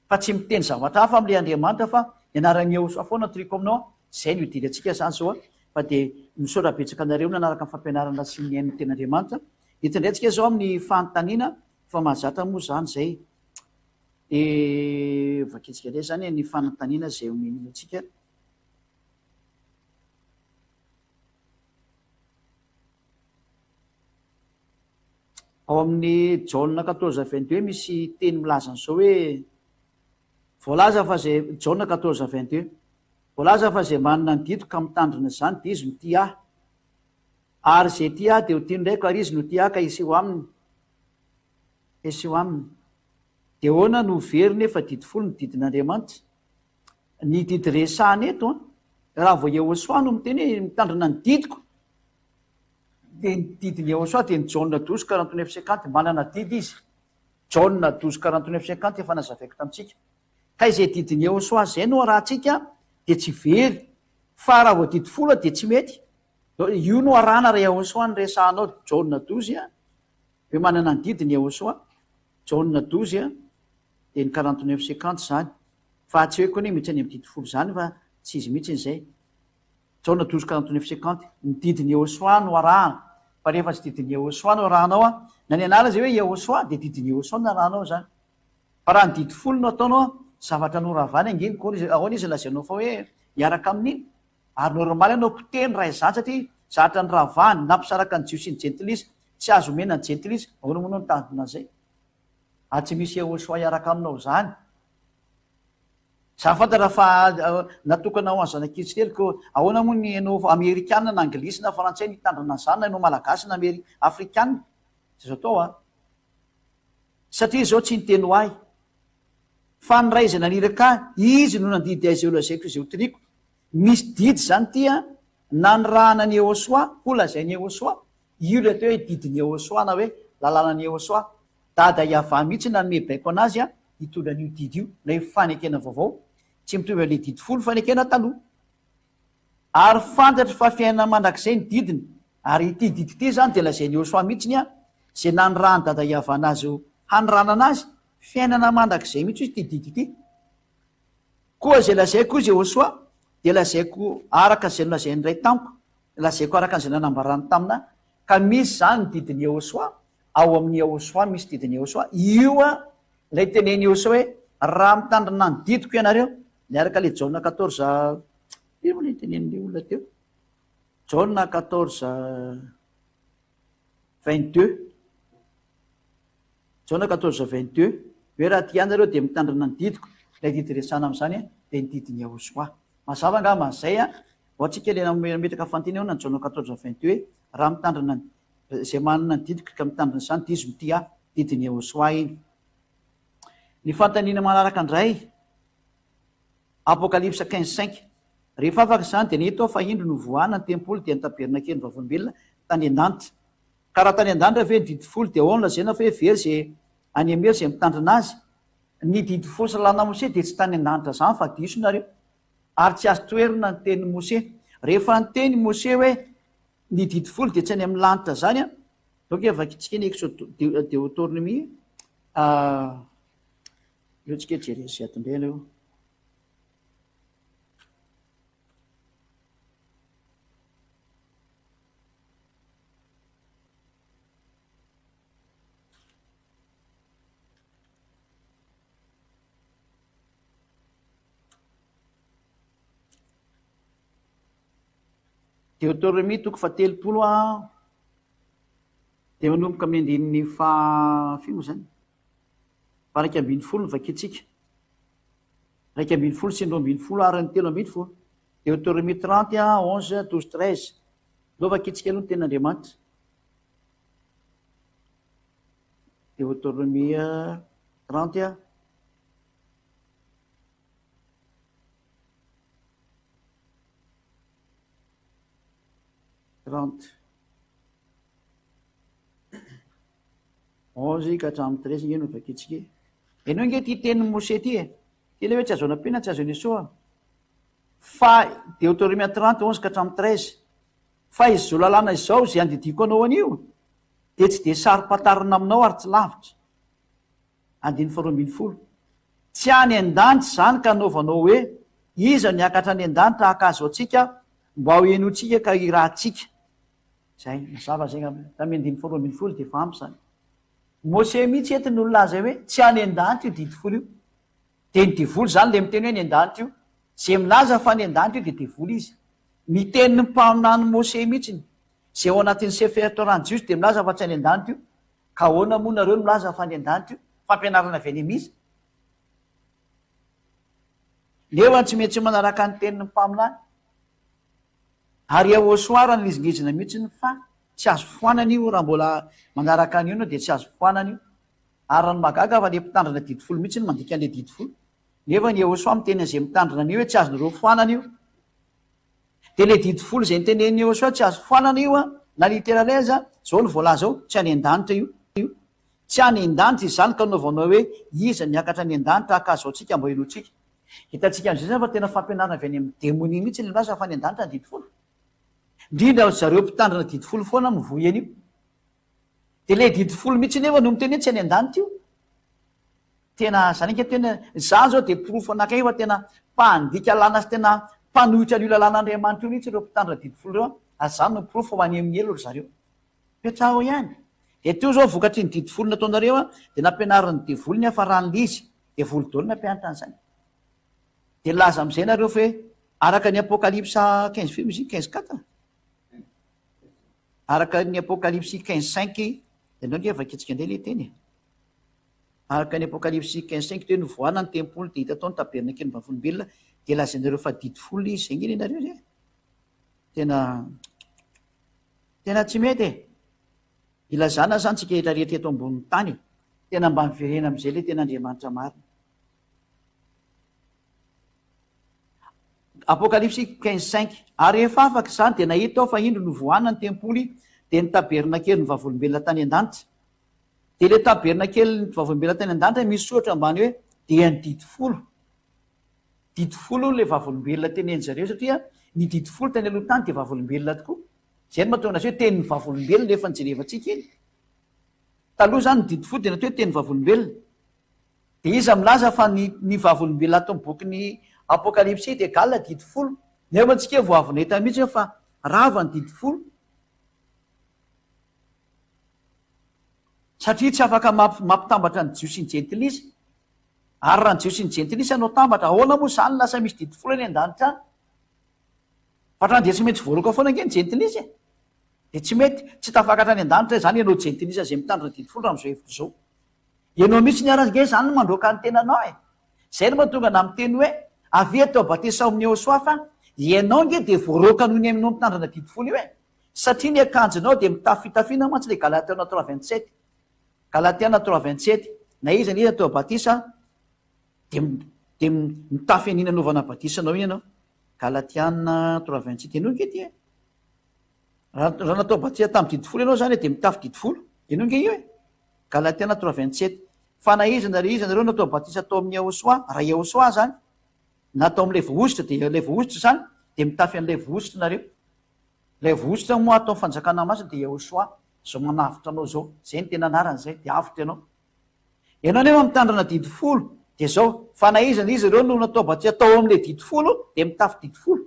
Speaker 1: Fa tsy miteny zavatra hafa amin'ilay Andriamanitra fa ny anaran'i Yehosua foana toriko aminao an, izay no idirantsika izany izao an, fa dia misaotra betsaka anareo nanaraka ny fampianarana sy nihaino ny tenin'Andriamanitra. Eto indray tsika izao amin'ny fanontaniana fa mahazatra moa izany izay. Dia vakintsika indray izany ny fanontaniana izay omeny antsika. Ao amin'ny Jaona quatorze 22 misy teny milaza an'izao hoe, Voalaza fa izay, Jaona quatorze 22, Voalaza fa izay manana ny didiko ka mitandrina izany dia izy no tia Ahy. Ary izay tia Ahy dia ho tian'ny Raiko ary izy no tia Ahy ka hiseho aminy. Hiseho aminy. Dia ahoana no very nefa didy folo ny didin'Andriamanitra? Ny didy resahana eto an, raha vao Yehosua no miteny hoe mitandrina ny didiko, Dia ny didin'i Yehosua dia ny Jaona douze quarante neuf cinquante, manana didy izy, Jaona douze quarante neuf cinquante efa nazavaiko tamintsika. Ka izay didin'i Yehosua izay no arahantsika dia tsy very, fa raha vao didy folo dia tsy mety. Io no arahana raha Yehosua no resahanao, Jaona douze hoe manana ny didiny Yehosua, Jaona douze dia ny quarante neuf cinquante izany. Fa tsy hoe koa anie mihitsy any amin'ny didy folo izany fa tsy izy mihitsy izay. Jaona douze quarante neuf cinquante, Ny didin'i Yehosua no arahana, fa rehefa tsy didin'i Yehosua no arahanao an, na ny anarany izay hoe Yehosua dia didin'i Yehosua no arahanao izany. Fa raha ny didy folo no ataonao an, zavatra noravany ange ny koa, ahoana izy lazainao fa hoe hiaraka amin'iny? Ary normal ianao mpiteny raha izany satria zavatra noravany, nampisaraka ny jiosy sy ny jentilisa, tsy azo omena ny jentilisa, ahoana moa ianao mitandrina an'izay? Ary tsy misy Yehosua hiaraka aminao izany. Za fantatra fa natokana ho an'ny zanak'Israely ko ahoana moa ny ianao amerikana na anglisy na frantsay no hitandrina an'izany na ianao malagasy na ameri afrikana? Tsy azo atao an! Satria izao tsy niteny ho ahy fa ny Ray izay naniraka ahy, Izy no nandidy ahy izay ho lazaiko sy izay ho toriako. Misy didy izany ity an, nanirahana an'i Yehosua, ho lazain'i Yehosua, io ilay atao hoe didin'i Yehosua na hoe lalànan'i Yehosua. Dada Yavah mihitsy nanome baiko anazy hitondra an'io didy io, na io fanekena vaovao, tsy mitovy amin'ilay didy folo fanekena taloha. Ary fantatro fa fiainana mandrakizay ny didiny, ary ity didy ity izany dia lazain'i Yehosua mihitsiny izay nanirahan'i Dada Yavah anazy ho haniranana azy, fiainana mandrakizay mihitsy hoy ity didy ity. Koa izay lazaiko hoy Yehosua dia lazaiko araka izay nolazain'ny Ray tamiko, lazaiko araka an'izay nanambarany tamina, ka misy izany ny didin'i Yehosua, Ao amin'i Yahoshuah misy didin'i Yahoshuah. Io a ilay tenenin'i Yahoshuah hoe raha mitandrina ny didiko ianareo, miaraka ilay Jaona 14, ino moa ilay tenenin'ilay olona teo? Jaona 14. 22. Jaona 14 22, hoe raha tia ahy nareo dia mitandrina ny didiko, ilay didy resahana amin'izany dia ny didin'i Yahosoa. Mazava angamba izay an! Ho antsika ilay nametraka fanontaniana ahoana ny Jaona 14 22 hoe raha mitandrina ny izay manana ny didiko ka mitandrina izany dia izy no tia ahy, didin'i Yahosoa iny. Ny fanontaniana manaraka indray, Apokalypsa 15 5, Rehefa afaka izany dia nahita aho fa indro novohana ny tempoly dia ny tabernakelin'ny vavolombelona tany an-danitra. Ka raha tany an-danitra ve ny didy folo dia ao no lazaina fa hoe very izay any am-helo izay mitandrina azy? Ny didy folo sy lalàna Mose dia tsy tany an-danitra izany fa diso nareo. Ary tsy azo toherina ny tenin'i Mose. Rehefa niteny i Mose hoe ny didy folo dia tsy any amin'ny lanitra izany an, donc vakintsika ny Exode Deotornomie eo tsika jerena izay ato indray aloha. Deoteronomia toko fahatelopolo a dia manomboka amin'ny andininy faha firy moa izany? Faha 11 no vakintsika. 11 sy ny 12 ary ny 13. Deoteronomia 30 a 11 12 13. Aleo vakintsika aloha ny tenin'Andriamanitra. Deoteronomia 30 a. 30. 11 ka hatramin'ny 13 nge no vakintsika e. Henoy nge ity tenin'i Mose ity e. Ity ilay hoe tsy azo anampiana, tsy azo anesohana. Fa Deoteronomia 30, 11 ka hatramin'ny 13. Fa izao lalàna izao izay andidiako anao anio dia tsy dia saro-pantarina aminao ary tsy lavitra. Andininy faharoa 12. Tsy any an-danitra izany ka anaovanao hoe, Iza no hiakatra any an-danitra haka azy ho antsika mba ho henointsika ka hirahantsika. Izay, mazava izay angamba. Tamin'ny andininy faharoa 12 dia efa ampy izany. Mose mihitsy eto no nilaza hoe tsy any an-danitra io didy folo io. Dia ny devoly izany ilay miteny hoe any an-danitra io. Izay milaza fa any an-danitra io dia devoly izy. Ny tenin'ny mpaminany Mose mihitsy, izay ao anatin'ny Sefer Torah ny Jiosy dia milaza fa tsy any an-danitra io. Ka ahoana moa nareo no milaza fa any an-danitra io? Fampianarana avy any amin'iza? Nefa tsy maintsy manaraka ny tenin'ny mpaminany. Ary Yahoshuah raha nilizingizina mihitsy fa tsy azo foanana io, raha mbola manaraka an'io ianao dia tsy azo foanana io. Ary raha ny mahagaga fa le mpitandrina didy folo mihitsy no mandika an'le didy folo. Nefa ny Yahoshuah miteny an'izay mitandrina an'io hoe tsy azonareo foanana io. Dia le didy folo izay notenenin'i Yahoshuah tsy azo foanana io an, na littéraly aza, izao no voalaza ao, tsy any an-danitra io. Tsy any an-danitra izany ka anaovanao hoe iza niakatra any an-danitra haka azy ho antsika mba henointsika. Hitantsika amin'izay izany fa tena fampianarana avy any amin'ny demonia mihitsy ilay milaza fa any an-danitra ny didy folo. Indrindra ry zareo mpitandrina didy folo foana mivoy an'io. Dia ilay didy folo mihitsy nefa no miteny hoe tsy any an-danitra io. Tena zany ange tena, izany zao dia porofo anankiray fa tena mpandika lalàna sy tena mpanohitra an'io lalàn'Andriamanitra io mihitsy ireo mpitandrina didy folo ireo an. Ary izany no porofo fa ho any amin'ny helo ry zareo. Petraho ihany. Dia teo izao vokatry ny didy folo nataonareo an, dia nampianarin'ny devoly ny hafaran'ilay izy. Devoly daholo nampianatra an'izany. Dia nilaza amin'izay nareo fa hoe araka ny Apokalypsa 15 firy moa izy iny? 15 quatre? Araka ny Apokalypsy 15 cinq, dia ndao ange vakintsika indray ilay teny e. Araka ny Apokalypsy 15 cinq dia hoe novohana ny tempoly dia hita tao ny tabernakelin'ny vavolombelona dia lazainareo fa didy folo izy izay nge nenareo izay e. Tena tena tsy mety e. Ilazana zany tsika rehetra rehetra eto ambonin'ny tany e. Tena mba miverena amin'izay ilay tena Andriamanitra marina. Apokalypsy 15 cinq Ary rehefa afaka izany dia nahita aho fa indro novohana ny tempoly dia ny tabernakelin'ny vavolombelona tany an-danitra. Dia ilay tabernakelin'ny vavolombelona tany an-danitra misy soratra ambany hoe dia ny didy folo. Didy folo hono ilay vavolombelona tenenin zareo satria ny didy folo tany aloha tany dia vavolombelona tokoa. Izay no mahatonga azy hoe tenin'ny vavolombelona efa nijerevantsika iny. Taloha izany ny didy folo dia natao hoe tenin'ny vavolombelona. Dia iza milaza fa ny ny vavolombelona ato amin'ny bokin'ny Apokalypsy dia égal didy folo? Nefa antsika vao avy nahita mihitsy hoe fa rava ny didy folo. Satria tsy afaka mampitambatra ny Jiosy sy ny Jentilisa. Ary raha ny Jiosy sy ny Jentilisa no atambatra, ahoana moa izany lasa misy didy folo any an-danitra any? Fa hatrany dia tsy maintsy voaroaka foana ange ny Jentilisa e! Dia tsy mety, tsy tafakatra any an-danitra izany ianao jentilisa izay mitandrina didy folo raha amin'izao hevitra izao. Ianao mihitsy ary ange izany no mandroaka ny tenanao e! Izay no mahatonga anà miteny hoe, avia atao batisa ao amin'i Yehosua fa ianao ange dia voaroaka noho ny aminao mitandrina didy folo io e! Satria ny akanjonao dia mitafy fitafiana mantsy ilay Galatiana 3 27. Galatiana 3 27. Na iza na iza atao batisa dia dia mitafy an'iny anaovana batisa anao iny ianao. Galatiana 3 27. Henoy ange ity e! Raha natao batisa tamin'ny didy folo ianao izany dia mitafy didy folo. Henoy ange io e! Galatiana 3 27. Fa na iza na iza nareo natao batisa tao amin'i Yahoshuah, raha Yahoshuah izany, na tao amin'ilay voahosotra, dia ilay voahosotra izany, dia mitafy an'ilay voahosotra nareo. Ilay voahosotra moa ato amin'ny fanjakana masina dia Yahoshuah, izao manavotra anao izao. Izay no tena anarany izay, dia avotra ianao. Ianao nefa mitandrina didy folo, dia izao, fa na iza na iza ireo no natao batisa tao amin'ilay didy folo, dia mitafy didy folo.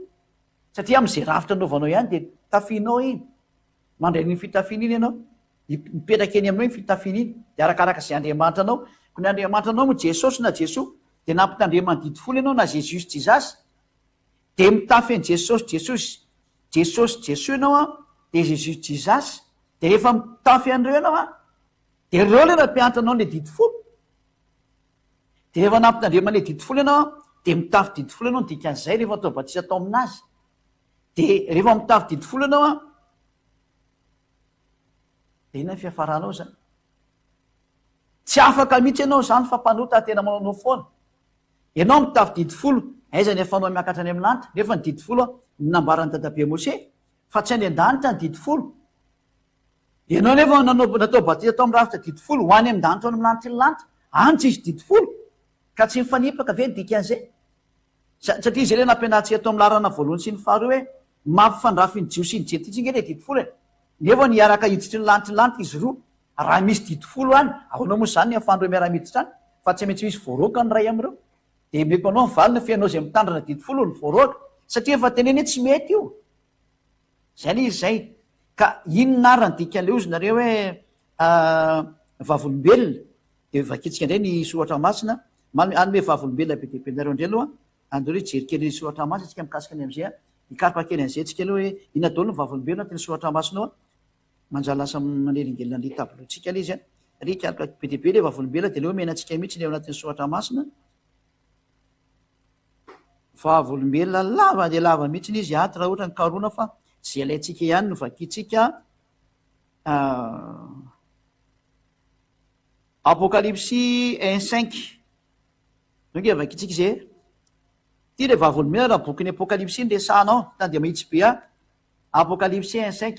Speaker 1: Satria amin'izay rafitra anaovanao ihany dia tafianao iny. Mandray an'iny fitafiana iny ianao. Mipetraka eny aminao iny fitafiana iny. Dia arakaraka izay Andriamanitra anao. Koa ny Andriamanitra anao moa Jesosy na Jesoa. Dia nampitandreman'ny didy folo ianao na Jesus Jesus. Dia mitafy an'i Jesosy Jesosy Jesosy Jesoa ianao an. Dia Jesus Jesus. Dia rehefa mitafy an'ireo ianao an. Dia ireo ilay nampianatra anao ilay didy folo. Dia rehefa nampitandremana ilay didy folo ianao an, dia mitafy didy folo ianao, ny dikan'izay rehefa atao batisa atao aminazy. Dia rehefa mitafy didy folo ianao an, dia inona ny fiafaranao izany? Tsy afaka mihitsy ianao izany fa mpanota tena manaonao foana. Ianao mitafy didy folo, aiza ny ahafahanao miakatra any amin'ny lanitra? Nefa ny didy folo an, ny nambaran'i dadabe Mose, fa tsy any an-danitra ny didy folo. Ianao anefa nanao natao batisa tao amin'ny rafitra didy folo, ho any amin-danitra any amin'ny lanitry ny lanitra, any tsy hisy didy folo. Ka tsy mifanipaka ve ny dikan'izay? Satria izay ilay nampianarintsika tao amin'ny laharana voalohany sy ny faharoa hoe mampifandrafy ny Jiosy sy ny Jentilisa ange ilay didy folo e! Nefa ny hiaraka hiditry ny lanitry ny lanitra izy roa. Raha misy didy folo any, ahoana moa izany ny ahafahan'ireo miara-miditra any? Fa tsy maintsy misy voaroaka ny iray amin'ireo. Dia omeko anao ny valiny fa ianao izay mitandrina didy folo no voaroaka. Satria efa teneno hoe tsy mety io. Zay le izy zay. Ka inona ary ny dikan'ilay ozy nareo hoe vavolombelona? Dia vakintsika indray ny soratra masina. Hanome vavolombelona be dia be anareo indray aloha. Andao aloha hijery kely ny soratra masina tsika mikasika ny am'izay. Hikaroka kely an'izay tsika aloha hoe inona daholo ny vavolombelona anatin'ny soratra masina ao. Manjary lasa manelingelina an'ilay tableau-tsika ilay izy. Ry hikaroka be dia be ilay vavolombelona dia aleo omena antsika mihitsy ilay ao anatin'ny soratra masina. Vavolombelona lava dia lava mihitsy izy ato raha ohatra ny karohina fa izay ilaintsika ihany no vakintsika. Apokalypsy un cinq. Zao nge vakintsika izay e. Ity ilay vavolombelona raha bokin'ny Apokalypsy no resahana ao. Hitan'ny dia mahitsy be ahy. Apokalypsy un cinq.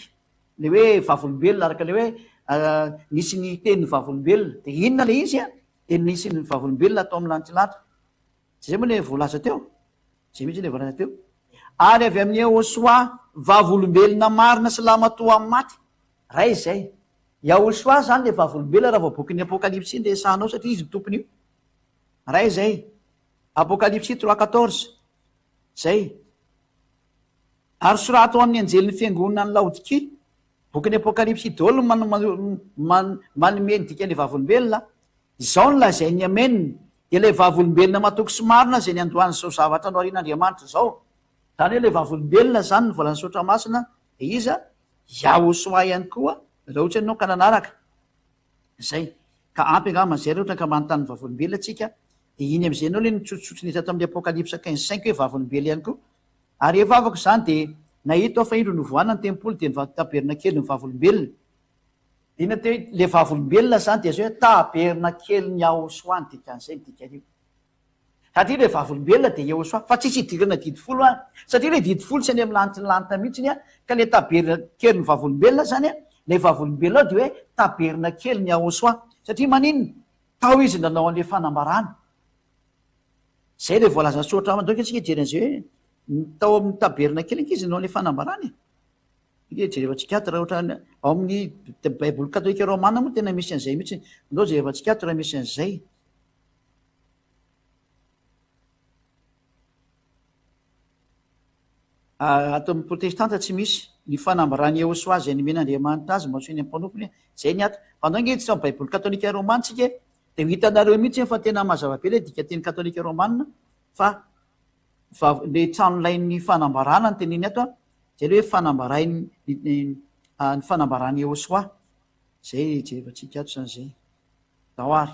Speaker 1: Ilay hoe vavolombelona araka ilay hoe nisy ny tenin'ny vavolombelona. Dia inona ilay izy? Dia nisy ny vavolombelona atao amin'ny lantilatra. Tsy izay moa ilay voalaza teo? Izay mihitsy ilay voalaza teo. Ary avy amin'i Yahoshuah, vavolombelona marina sy lahimatoa amin'ny maty. Ray izay. Yahoshuah izany ilay vavolombelona raha vao bokin'ny Apokalypsy no resahanao satria izy no tompon'io. Ray izay. Apokalypsy 3 14. Izay. Ary soraty ho amin'ny anjelin'ny fiangonan'i Laodikia. Bokin'ny Apokalypsy daholo no manome ny dikan'ilay vavolombelona. Izao no lazain'ny Amen, dia ilay vavolombelona matoky sy marina izay niandohan'izao zavatra noharian'Andriamanitra izao. Izany hoe ilay vavolombelona izany no voalazan'ny Soratra Masina dia iza? Yahoshua ihany koa, raha ohatra ianao ka nanaraka. Izay. Ka ampy angamba izay raha ohatra ka manontany ny vavolombelona tsika, dia iny amin'izay ianao ilay nitsotsotsony tato amin'ny Apokalypsa 15 cinq hoe vavolombelona ihany koa. Ary rehefa afaka izany dia nahita aho fa indro novohana ny tempoly dia ny tabernakelin'ny vavolombelona. Inona teo hoe ilay vavolombelona izany dia izao hoe tabernakelin'i Yahoshuah ny dikan'izay ny dikan'io. Satria ilay vavolombelona dia Yahoshuah fa tsisy idirana didy folo any. Satria ilay didy folo tsy any amin'ny lanitry ny lanitra mihitsy an, ka ilay tabernakelin'ny vavolombelona izany an, ilay vavolombelona ao dia hoe tabernakelin'i Yahoshuah. Satria maninona? Tao izy nanao an'ilay fanambarana. Zay ilay voalazan'ny soratra masina. Ndao ange tsika hijery an'izay hoe ny tao amin'ny tabernakely ange izy nanao ilay fanambarana e. Ange jerevantsika ato raha ohatra ny ao amin'ny baiboly katolika romana moa tena misy an'izay mihitsy. Ndao jerevantsika ato raha misy an'izay. Ato amin'ny protestanta tsy misy ny fanambaran'i Yehosua izay nomen'Andriamanitra azy mba ho eny amin'ny mpanompony. Izay ny ato. Fa ndao ange hiditra amin'ny baiboly katolika romana tsika e. Dia ho hitanareo mihitsy fa tena mazava be ilay dikanteny katolika romana fa ilay tranolain'ny fanambarana no teneniny ato an, izay ilay hoe fanambarain'ny. Ny fanambaran'i Yehosua. Izay jerevantsika ato izany izay. Ndao ary.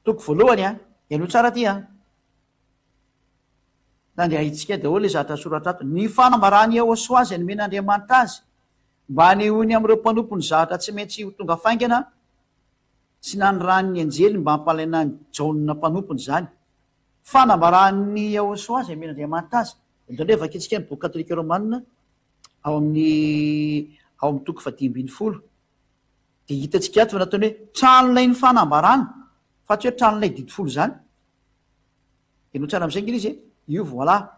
Speaker 1: Toko voalohany an. Henoy tsara ity an. Nandeha daholo ilay zavatra soratra ato. Ny fanambaran'i Yehosua izay nomen'Andriamanitra azy mba hanehoany amin'ireo mpanompony zavatra tsy maintsy ho tonga faingana sy nanirahany ny anjely mba hampalaina an'i Jaona mpanompony izany. Fanambaran'i Yehosua izay nomen'Andriamanitra azy. Indraindray vakintsika ny boky katolika romana ao amin'ny ao amin'ny toko fahadimy ambinifolo dia hitantsika ato fa nataony hoe tranolain'ny fanambarana fa tsy hoe tranolay didy folo izany. Henoy tsara amin'izay ange ilay izy e! Io voilà.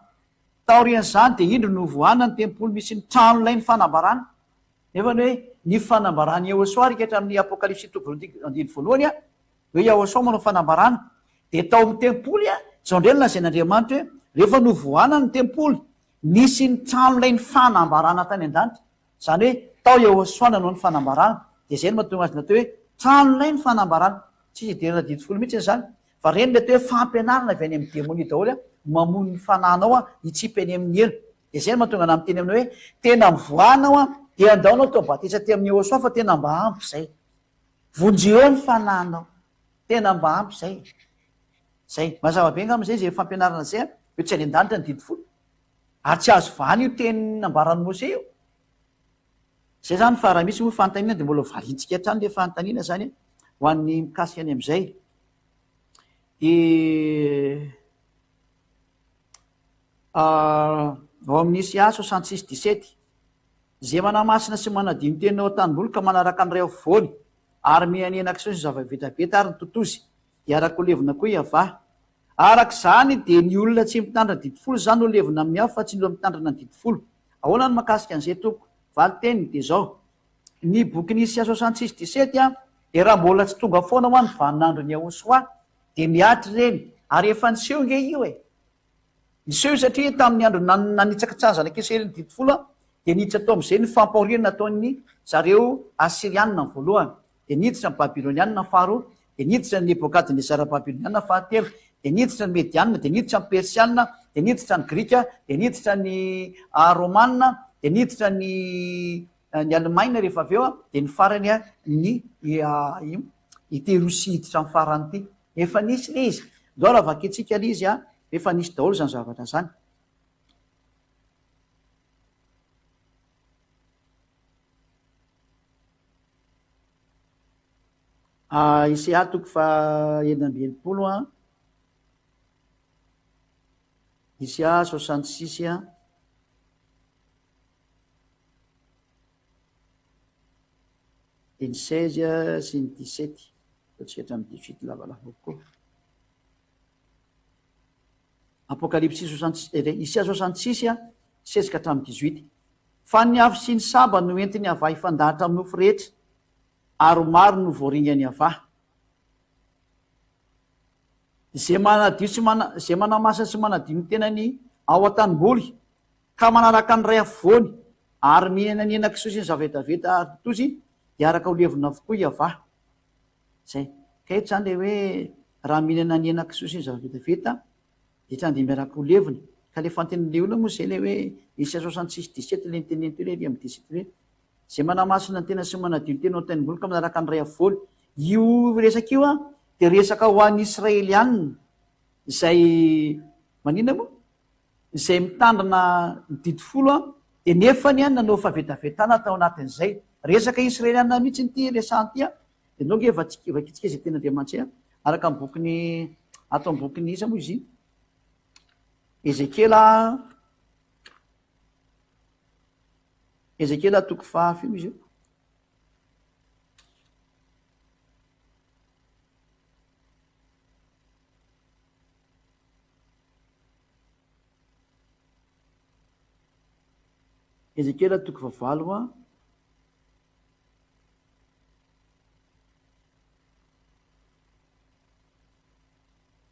Speaker 1: Taorian'izany dia indro novohana ny tempoly misy ny tranolain'ny fanambarana. Nefa ny hoe ny fanambaran'i Yehosua ry hatramin'ny Apokalypsy toko voalohany andininy voalohany a, hoe Yahosua manao fanambarana. Dia tao amin'ny tempoly a, izao indray no lazain'Andriamanitra hoe rehefa novohana ny tempoly Nisy ny tranolay ny fanambarana tany an-danitra, izany hoe tao Yehosua nanao ny fanambarana, dia izay no mahatonga azy natao hoe tranolay ny fanambarana. Tsisy idirana didy folo mihitsy izany, fa ireny ilay atao hoe fampianarana avy any amin'ny demonia daholo mamono ny fanahinao hitsipy any amin'ny helo. Dia izay no mahatonga anah miteny aminao hoe tena mivoaha anao dia andao anao atao batisa aty amin'i Yehosua fa tena mba ampy izay. Vonjeo ny fanahinao. Tena mba ampy izay. Zay. Mazava be angamba zay zay fampianarana zay an, hoe tsy any an-danitra ny didy folo. Ary tsy azo vahana io teny nambaran'i Mose io. Zay zany fa raha misy moa fanontaniana dia mbola ho valiantsika hatrany le fanontaniana zany an, ho an'ny mikasika ny amin'izay. Dia ao amin'ny Isa 66 17, Izay manamasina sy manadio ny teniny ao an-tanimboly ka manaraka ny ray afovoany ary mihanena kisoa sy zava-betaveta ary ny totozy, Hiaraka ho levona koa i Avah. Araka izany dia ny olona tsy mitandrina didy folo izany no levona amin'ny afo fa tsy ny olona mitandrina ny didy folo. Ahoana ny mahakasika an'izay tompoko? Valin-teniny dia izao, ny bokin'i Isaia 66 17 dia raha mbola tsy tonga foana hoa ny vaninandron'i Yahoshuah dia mihatra ireny ary efa niseho nge io e! Niseho io satria tamin'ny andro nanitsakitsahan'ny zanak'Israely ny didy folo dia niditra tao amin'izay ny fampahoriana nataon'ny zareo Asyrianina ny voalohany, dia niditra ny Babylonianina ny faharoa, dia niditra ny Nebokadnezara Babylonianina fahatelo, dia niditra ny Medianina, dia niditra ny Persianina, dia niditra ny Grika, dia niditra ny Romanina, dia niditra ny ny Alemaina rehefa avy eo, dia ny farany ny ity Rosia hiditra amin'ny farany ity. Efa nisy ilay izy. Ndao raha vakintsika ilay izy an, efa nisy daholo izany zavatra izany. Isaia toko faha 66 an. Isaia 66 an. Dia ny 16 sy ny 17. Ataontsika hatramin'ny 18 lavalava kokoa. Apokalypsy soixante Isaia 66 a, 16 ka hatramin'ny 18. Fa ny afo sy ny saba no entin'i Yavah hifandahatra amin'ny nofo rehetra, ary ho maro no voaringan'i Yavah. Izay manadio sy mana, izay manamasina sy manadio ny tenany ao an-tanimboly, ka manaraka ny ray afovoany, ary mihinana ny henan-kisoa sy ny zavetaveta ary totozy, dia araka ho levona avokoa i Yavah. Zay. Ka eto zany le hoe raha mihinana ny henan-kisoa sy ny zava-betaveta dia tsy andeha miaraka ho levona. Ka le fantenin'le olona moa zay le hoe Isaia 66 17 le niteneniny teo le ery amin'ny 17 hoe zay manamasina ny tena sy manadio ny tena ao an-tanimboly ka manaraka ny ray afovoany. Io resaka io an dia resaka ho an'ny Israelianina izay maninona moa? Izay mitandrina ny didy folo an dia nefany an nanao fahavetavetana tao anatin'izay. Resaka Israelianina mihitsy ity resahana ity an. Dia ndao ange vakintsika izay tenin'Andriamanitra izay araka ny bokin'ny ato amin'ny bokin'ny iza moa izy iny? Ezekiela Ezekiela toko faha firy moa izy io? Ezekiela toko fahavalo a.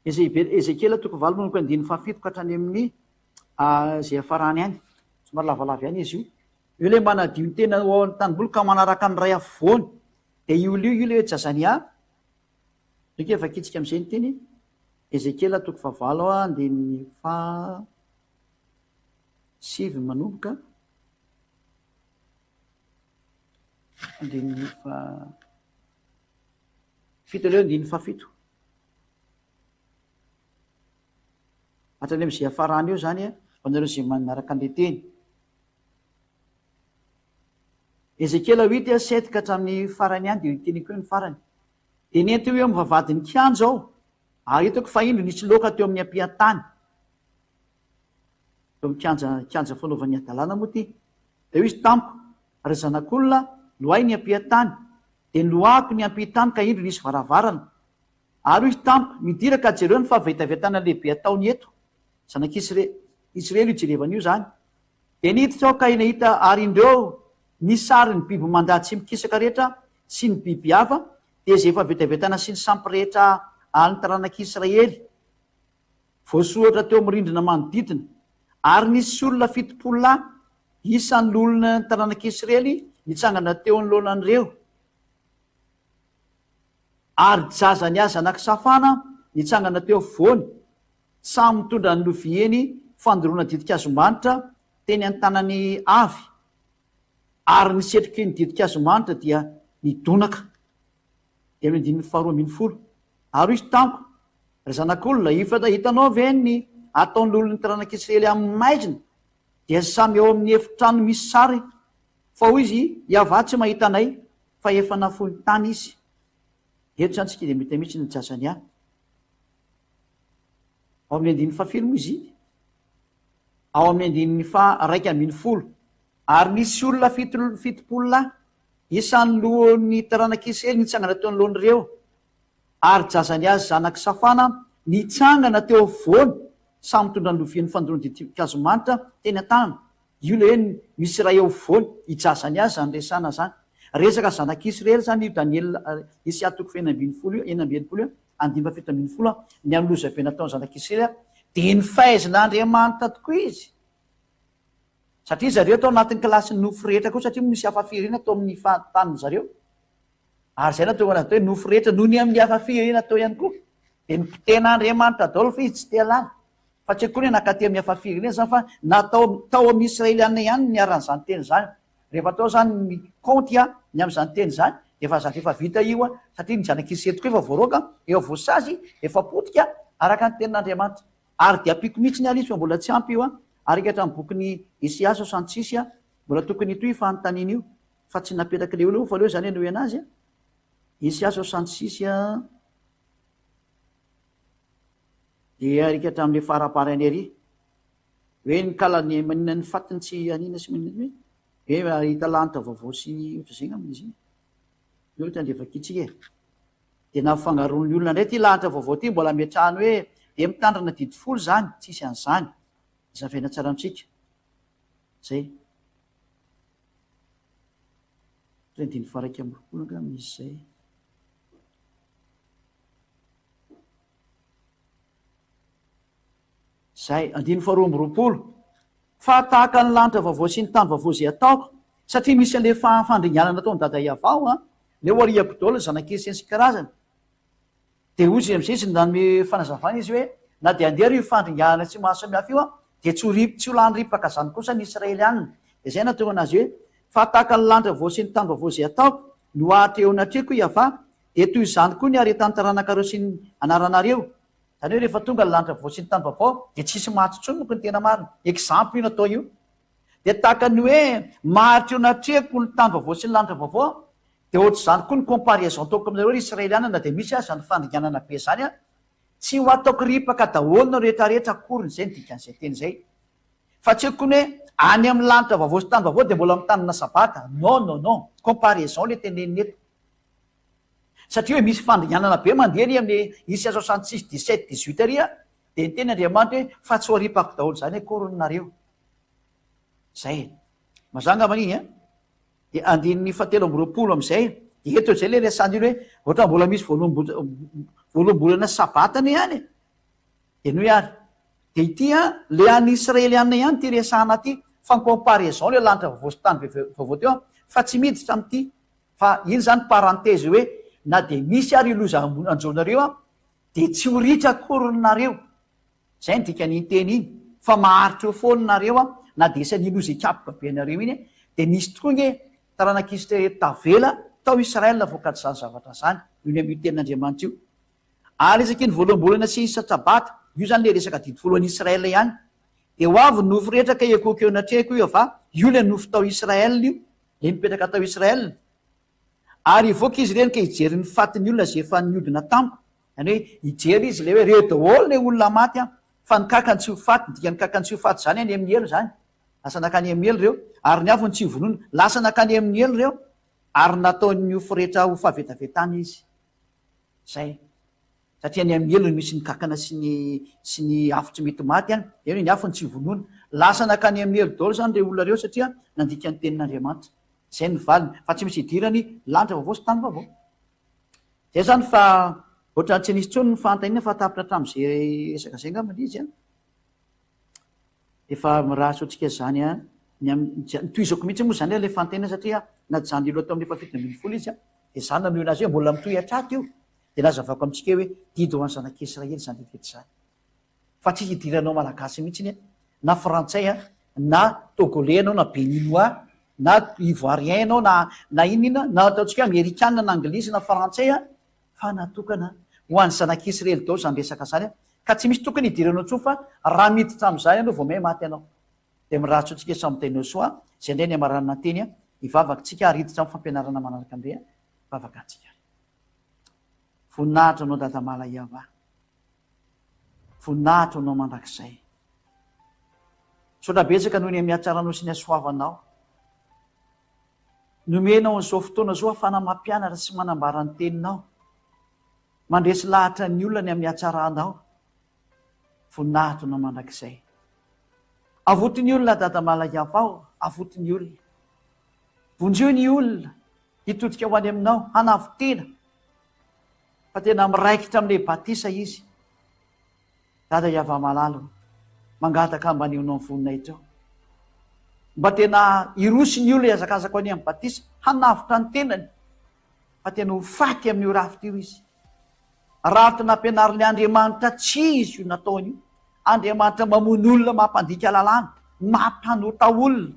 Speaker 1: Ezekiela toko valo manomboka andininy fahafito ka hatrany amin'ny izay hiafarany any. Somary lavalava ihany izy io. Io ilay manadio ny tena ao amin'ny tanimboly ka manaraka ny ray afovoany. Dia io olona io, io ilay hoe Jazania. Ndrika vakintsika amin'izay ny teny. Ezekiela toko fahavalo andininy faha sivy manomboka. Andininy faha fito aleo andininy fahafito. Hatrany amin'izay hiafarany eo izany ho anareo izay manaraka an'ilay teny. Ezekiela huit à sept ka hatramin'ny farany ihany dia teneniko hoe ny farany. Dia nentiny ho eo amin'ny vavahadin'ny kianja aho, ary hitako fa indro nisy loaka teo amin'ny ampiantany. Teo amin'ny kianja, kianja fanaovan'ny hadalana moa ity. Dia hoy izy tamiko, Ry zanak'olona, loahy ny ampiantany. Dia niloahako ny ampiantany ka indro nisy varavarana. Ary hoy izy tamiko, Midira ka jereo ny fahavetavetana lehibe ataony eto. Zanak'Israely io jerevana io izany. Dia niditra aho ka nahita ary indreo ny sarin'ny biby mandady sy mikisaka rehetra sy ny biby hafa, dia izay efa vetavetana sy ny sampy rehetra an'ny taranak'Israely, voasoratra teo amin'ny rindrina manodidina. Ary nisy olona 70 lahy, isan'ny loholona ny taranak'Israely, nitsangana teo anoloanan'ireo. Ary Jazania zanak'i Safana nitsangana teo afovoany, samy mitondra ny loviany fandoroana ditin-kazomanitra teny an-tanany avy, ary ny setroky ny ditin-kazomanitra dia nidonaka. Dia amin'ny andininy faharoa 12. Ary hoy izy tamiko, Ry zanak'olona, hitanao ve ny ataon'ny loholon'ny taranak'Israely amin'ny maizina, dia samy ao amin'ny efitrano misy sary? Fa hoy izy, Yavah tsy mahita anay, fa efa nafoiny tany izy. Eto izany tsika dia mety mihitsy ny Jazania. Ao amin'ny andininy fahafiry moa izy iny? Ao amin'ny andininy faha-11. Ary nisy olona 70 lahy, isan'ny lohan'ny taranak'Israely nitsangana teo anoloan'ireo. Ary Jazania zanak'i Safana nitsangana teo afovoany, samy mitondra ny lovian'ny fandoroana ditin-kazomanitra teny an-tanana. Io ilay hoe misy iray eo afovoany, i Jazania izany resahana izany. Resaka zanak'Israely izany io Daniela, Isaia toko fahenina 16 io, 66 io, andininy faha-17, ny amin'ny lozabe nataon'ny zanak'Israely, dia nifaizin'Andriamanitra tokoa izy. Satria zareo tao anatin'ny kilasin'ny nofo rehetra koa, satria misy hafa firenena tao amin'ny tanin-dry zareo. Ary izay natao anaty hoe nofo rehetra noho ny amin'ny hafa firenena tao ihany koa. Dia nipotehan'Andriamanitra daholo fa izy tsy te halala. Fa tsy akory hoe nankaty amin'ny hafa firenena izany fa natao tao amin'ny Israeliana ihany no niharan'izany teny izany. Rehefa atao izany ny kaonty ny amin'izany teny izany dia efa zatra efa vita io satria ny zanak'Israely tokoa efa voaroaka, efa voasazy, efa potika araka ny tenin'Andriamanitra. Ary dia ampiako mihitsy ny ary izy fa mbola tsy ampy io araka hatramin'ny bokin'i Isaia 66 mbola tokony hitohy io fanontaniana io fa tsy napetrak'ilay olona fa aleo izany hanohy anazy. Isaia 66 dia arika hatramin'ilay faraparany ery. Hoe ny kalany maninona ny fatiny tsy anina sy maninona hoe hoe ahita lanitra vaovao sy ohatr'izay angamba izy iny. Io ohatra andeha vakintsika e. Dia nafangaroan'ny olona indray ity lanitra vaovao ity mbola ametrahany hoe dia mitandrina didy folo izany, tsisy an'izany. Zavaina tsara amintsika. Zay. Andininy faha 21 angamba izy izay. Izay, andininy faha 22. Fa tahaka ny lanitra vaovao sy ny tany vaovao izay ataoko, satria misy an'ilay fandringanana ataon'i Dada Iavao an, ilay ho ariako daholo ny zanak'izy sy ny karazany. Dia hoy izy amin'izay izy nanome fanazavana izy hoe, na dia handeha ary io fandringanana tsy mahasamihafa io an, dia tsy ho ri, tsy ho lany ripaka izany kosa ny Israelianina. Dia izay nahatonga anazy hoe, fa tahaka ny lanitra vaovao sy ny tany vaovao izay ataoko, no hahatra eo anatrehako Iavah, dia toy izany koa ny haretan'ny taranakareo sy ny anaranareo. Izany hoe rehefa tonga ny lanitra vaovao sy ny tany vaovao dia tsy hisy maty intsony manko ny tena marina. Exemple io natao io. Dia tahaka ny hoe maharitra eo anatrehako ny tany vaovao sy ny lanitra vaovao dia ohatr'izany koa ny comparaison ataoko aminareo ry Israeliana na dia misy aza ny fandringanana be izany an, tsy ho ataoko ripaka daholo nareo rehetra rehetra akoriny izay ny dikan'izay teny izay. Fa tsy haiko ny hoe any amin'ny lanitra vaovao sy tany vaovao dia mbola mitandrina sabata. Non non non. Comparaison le tenenina eto. Satria hoe misy fandringanana be mandeha ery amin'ny isa 66, 17, 18 ery an, dia niteny Andriamanitra hoe fa tsy ho aripako daholo izany akory ny nareo. Zay e. Mazava angamba iny an. Dia andininy fahatelo 23 amin'izay, dia eto izay ilay resahana iny hoe ohatra mbola misy voaloham-bolana sabata anie ihany e. Henoy ary. Dia ity an, le an'ny Israeliana ihany ity resahana ity, fa ny comparaison le lanitra vaovao sy tany vaovao teo an, fa tsy miditra amin'ity. Fa iny izany parenthèse hoe na dia misy ary io loza hanjo anareo an, dia tsy ho ritra akory nareo. Izay no dikan'iny teny iny. Fa maharitra eo foana nareo an, na dia isan'iny loza hikapoka be anareo iny an, dia nisy tokoa nge. Taranak'Israely tavela tao Israel vokatr'izany zavatra izany, noho ny amin'io tenin'Andriamanitra io. Ary isaky ny voaloham-bolana sy isa-tsabata, io izany ilay resaka didy folo an'i Israel ihany, dia ho avy ny nofo rehetra ka hiankohoka eo anatrehako io va, io ilay nofo tao Israel io, ilay nipetraka tao Israel. Ary hivoaka izy ireny ka hijery ny fatin'ny olona izay efa niodina tamiko, izany hoe hijery izy ilay hoe ireo daholo ilay olona maty an, fa ny kakany tsy ho faty, ny dikan'ny kakany tsy ho faty izany any amin'ny helo izany, lasa nankany amin'ny helo ireo, ary ny afony tsy ho vonoina, lasa nankany amin'ny helo ireo, ary nataon'ny nofo rehetra ho fahavetavetana izy. Izay. Satria any amin'ny helo no misy ny kakana sy ny sy ny afo tsy mety maty any. Dia hoe ny afo no tsy vonoina. Lasa nankany amin'ny helo daholo izany ireo olona ireo satria nandika ny tenin'Andriamanitra. Izay no valiny. Fa tsy misy idirany lanitra vaovao sy tany vaovao. Izay izany fa ohatran'ny tsy nisy intsony ny fanontaniana fa tapitra hatramin'izay resaka izay angamba ilay izy an. Efa mirary soa antsika izany an. Ny am, notohizako mihitsy moa izany ilay fanontaniana satria najanon'ilay aloha tao amin'ny faha-17 izy an. Dia izaho nanohina azy hoe mbola mitohy hatrato io. Dia nazavaiko amintsika hoe didy ho an'ny zanak'Israely izany rehetra izany. Fa tsy hidiranao Malagasy mihitsy an, na Frantsay an, na Togolais ianao, na Béninois, na Ivoirien ianao, na na inona inona, na ataontsika hoe Amerikana na Anglisy na Frantsay an, fa natokana ho an'ny zanak'Israely daholo izany resaka izany an, ka tsy misy tokony hidiranao intsony fa raha miditra amin'izany ianao vao may maty ianao. Dia mirary soa antsika samy teny Soa, izay indray ny hamaranana ny teny an, hivavaka tsika ary hiditra amin'ny fampianarana manaraka indray an, hivavaka antsika ary. Voninahitra anao Dada Malaiava. Voninahitra anao mandrakizay. Misaotra betsaka noho ny amin'ny hatsaranao sy ny hasoavanao. Nomenao an'izao fotoana izao ahafahana mampianatra sy manambara ny teninao. Mandresy lahatra ny olona ny amin'ny hatsaranao. Voninahitra anao mandrakizay. Avoty ny olona Dada Malaiava o, avoty ny olona. Vonjeo ny olona hitodika ho any aminao, hanavo-tena. Fa tena miraikitra amin'ilay batisa izy. Dada Yavamalala o, mangataka mba anehoanao ny voninahitrao. Mba tena hiroso ny olona hihazakazaka ho any amin'ny batisa, hanavotra ny tenany, fa tena ho faty amin'io rafitra io izy. Rafitra nampianarin'ilay Andriamanitra tsy izy io nataony io. Andriamanitra mamono olona, mampandika lalàna, mampanota olona.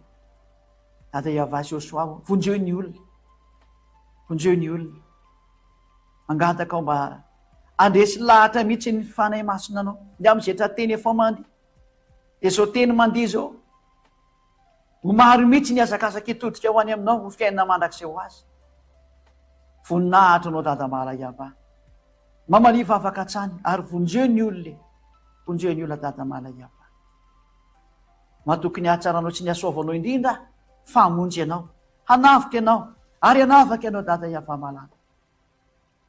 Speaker 1: Dada Yavah sy Josoa o, vonjeo ny olona. Vonjeo ny olona. Mangataka aho mba handresy lahatra mihitsy ny Fanahy Masina anao. Ny amin'izay tra-teny efa mandeha. Dia izao teny mandeha izao. Ho maro mihitsy ny hazakazaka hitodika ho any aminao ho fiainana mandrakizay ho azy. Voninahitra anao Dada Mara Yavah. Mamalia vavaka hatrany ary vonjeo ny olona e. Vonjeo ny olona Dada Mara Yavah. Matoky ny hatsaranao sy ny hasoavanao indrindra aho fa hamonjy anao, hanavotra ianao ary hanavaka ianao Dada Yavah malala.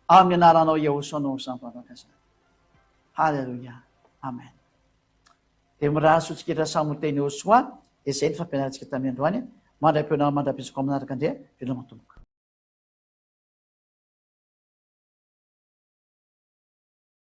Speaker 1: Amin'ny anaranao Yahoshuah no izany vavaka izany. Haleloia. Amen. Dia mirary soa antsika rehetra samy ho teny Yahoshuah. Dia izay ny fampianarantsika tamin'ny androany. Mandra-pihaona mandra-pisoko amin'ny manaraka indray. Veloma tompoko.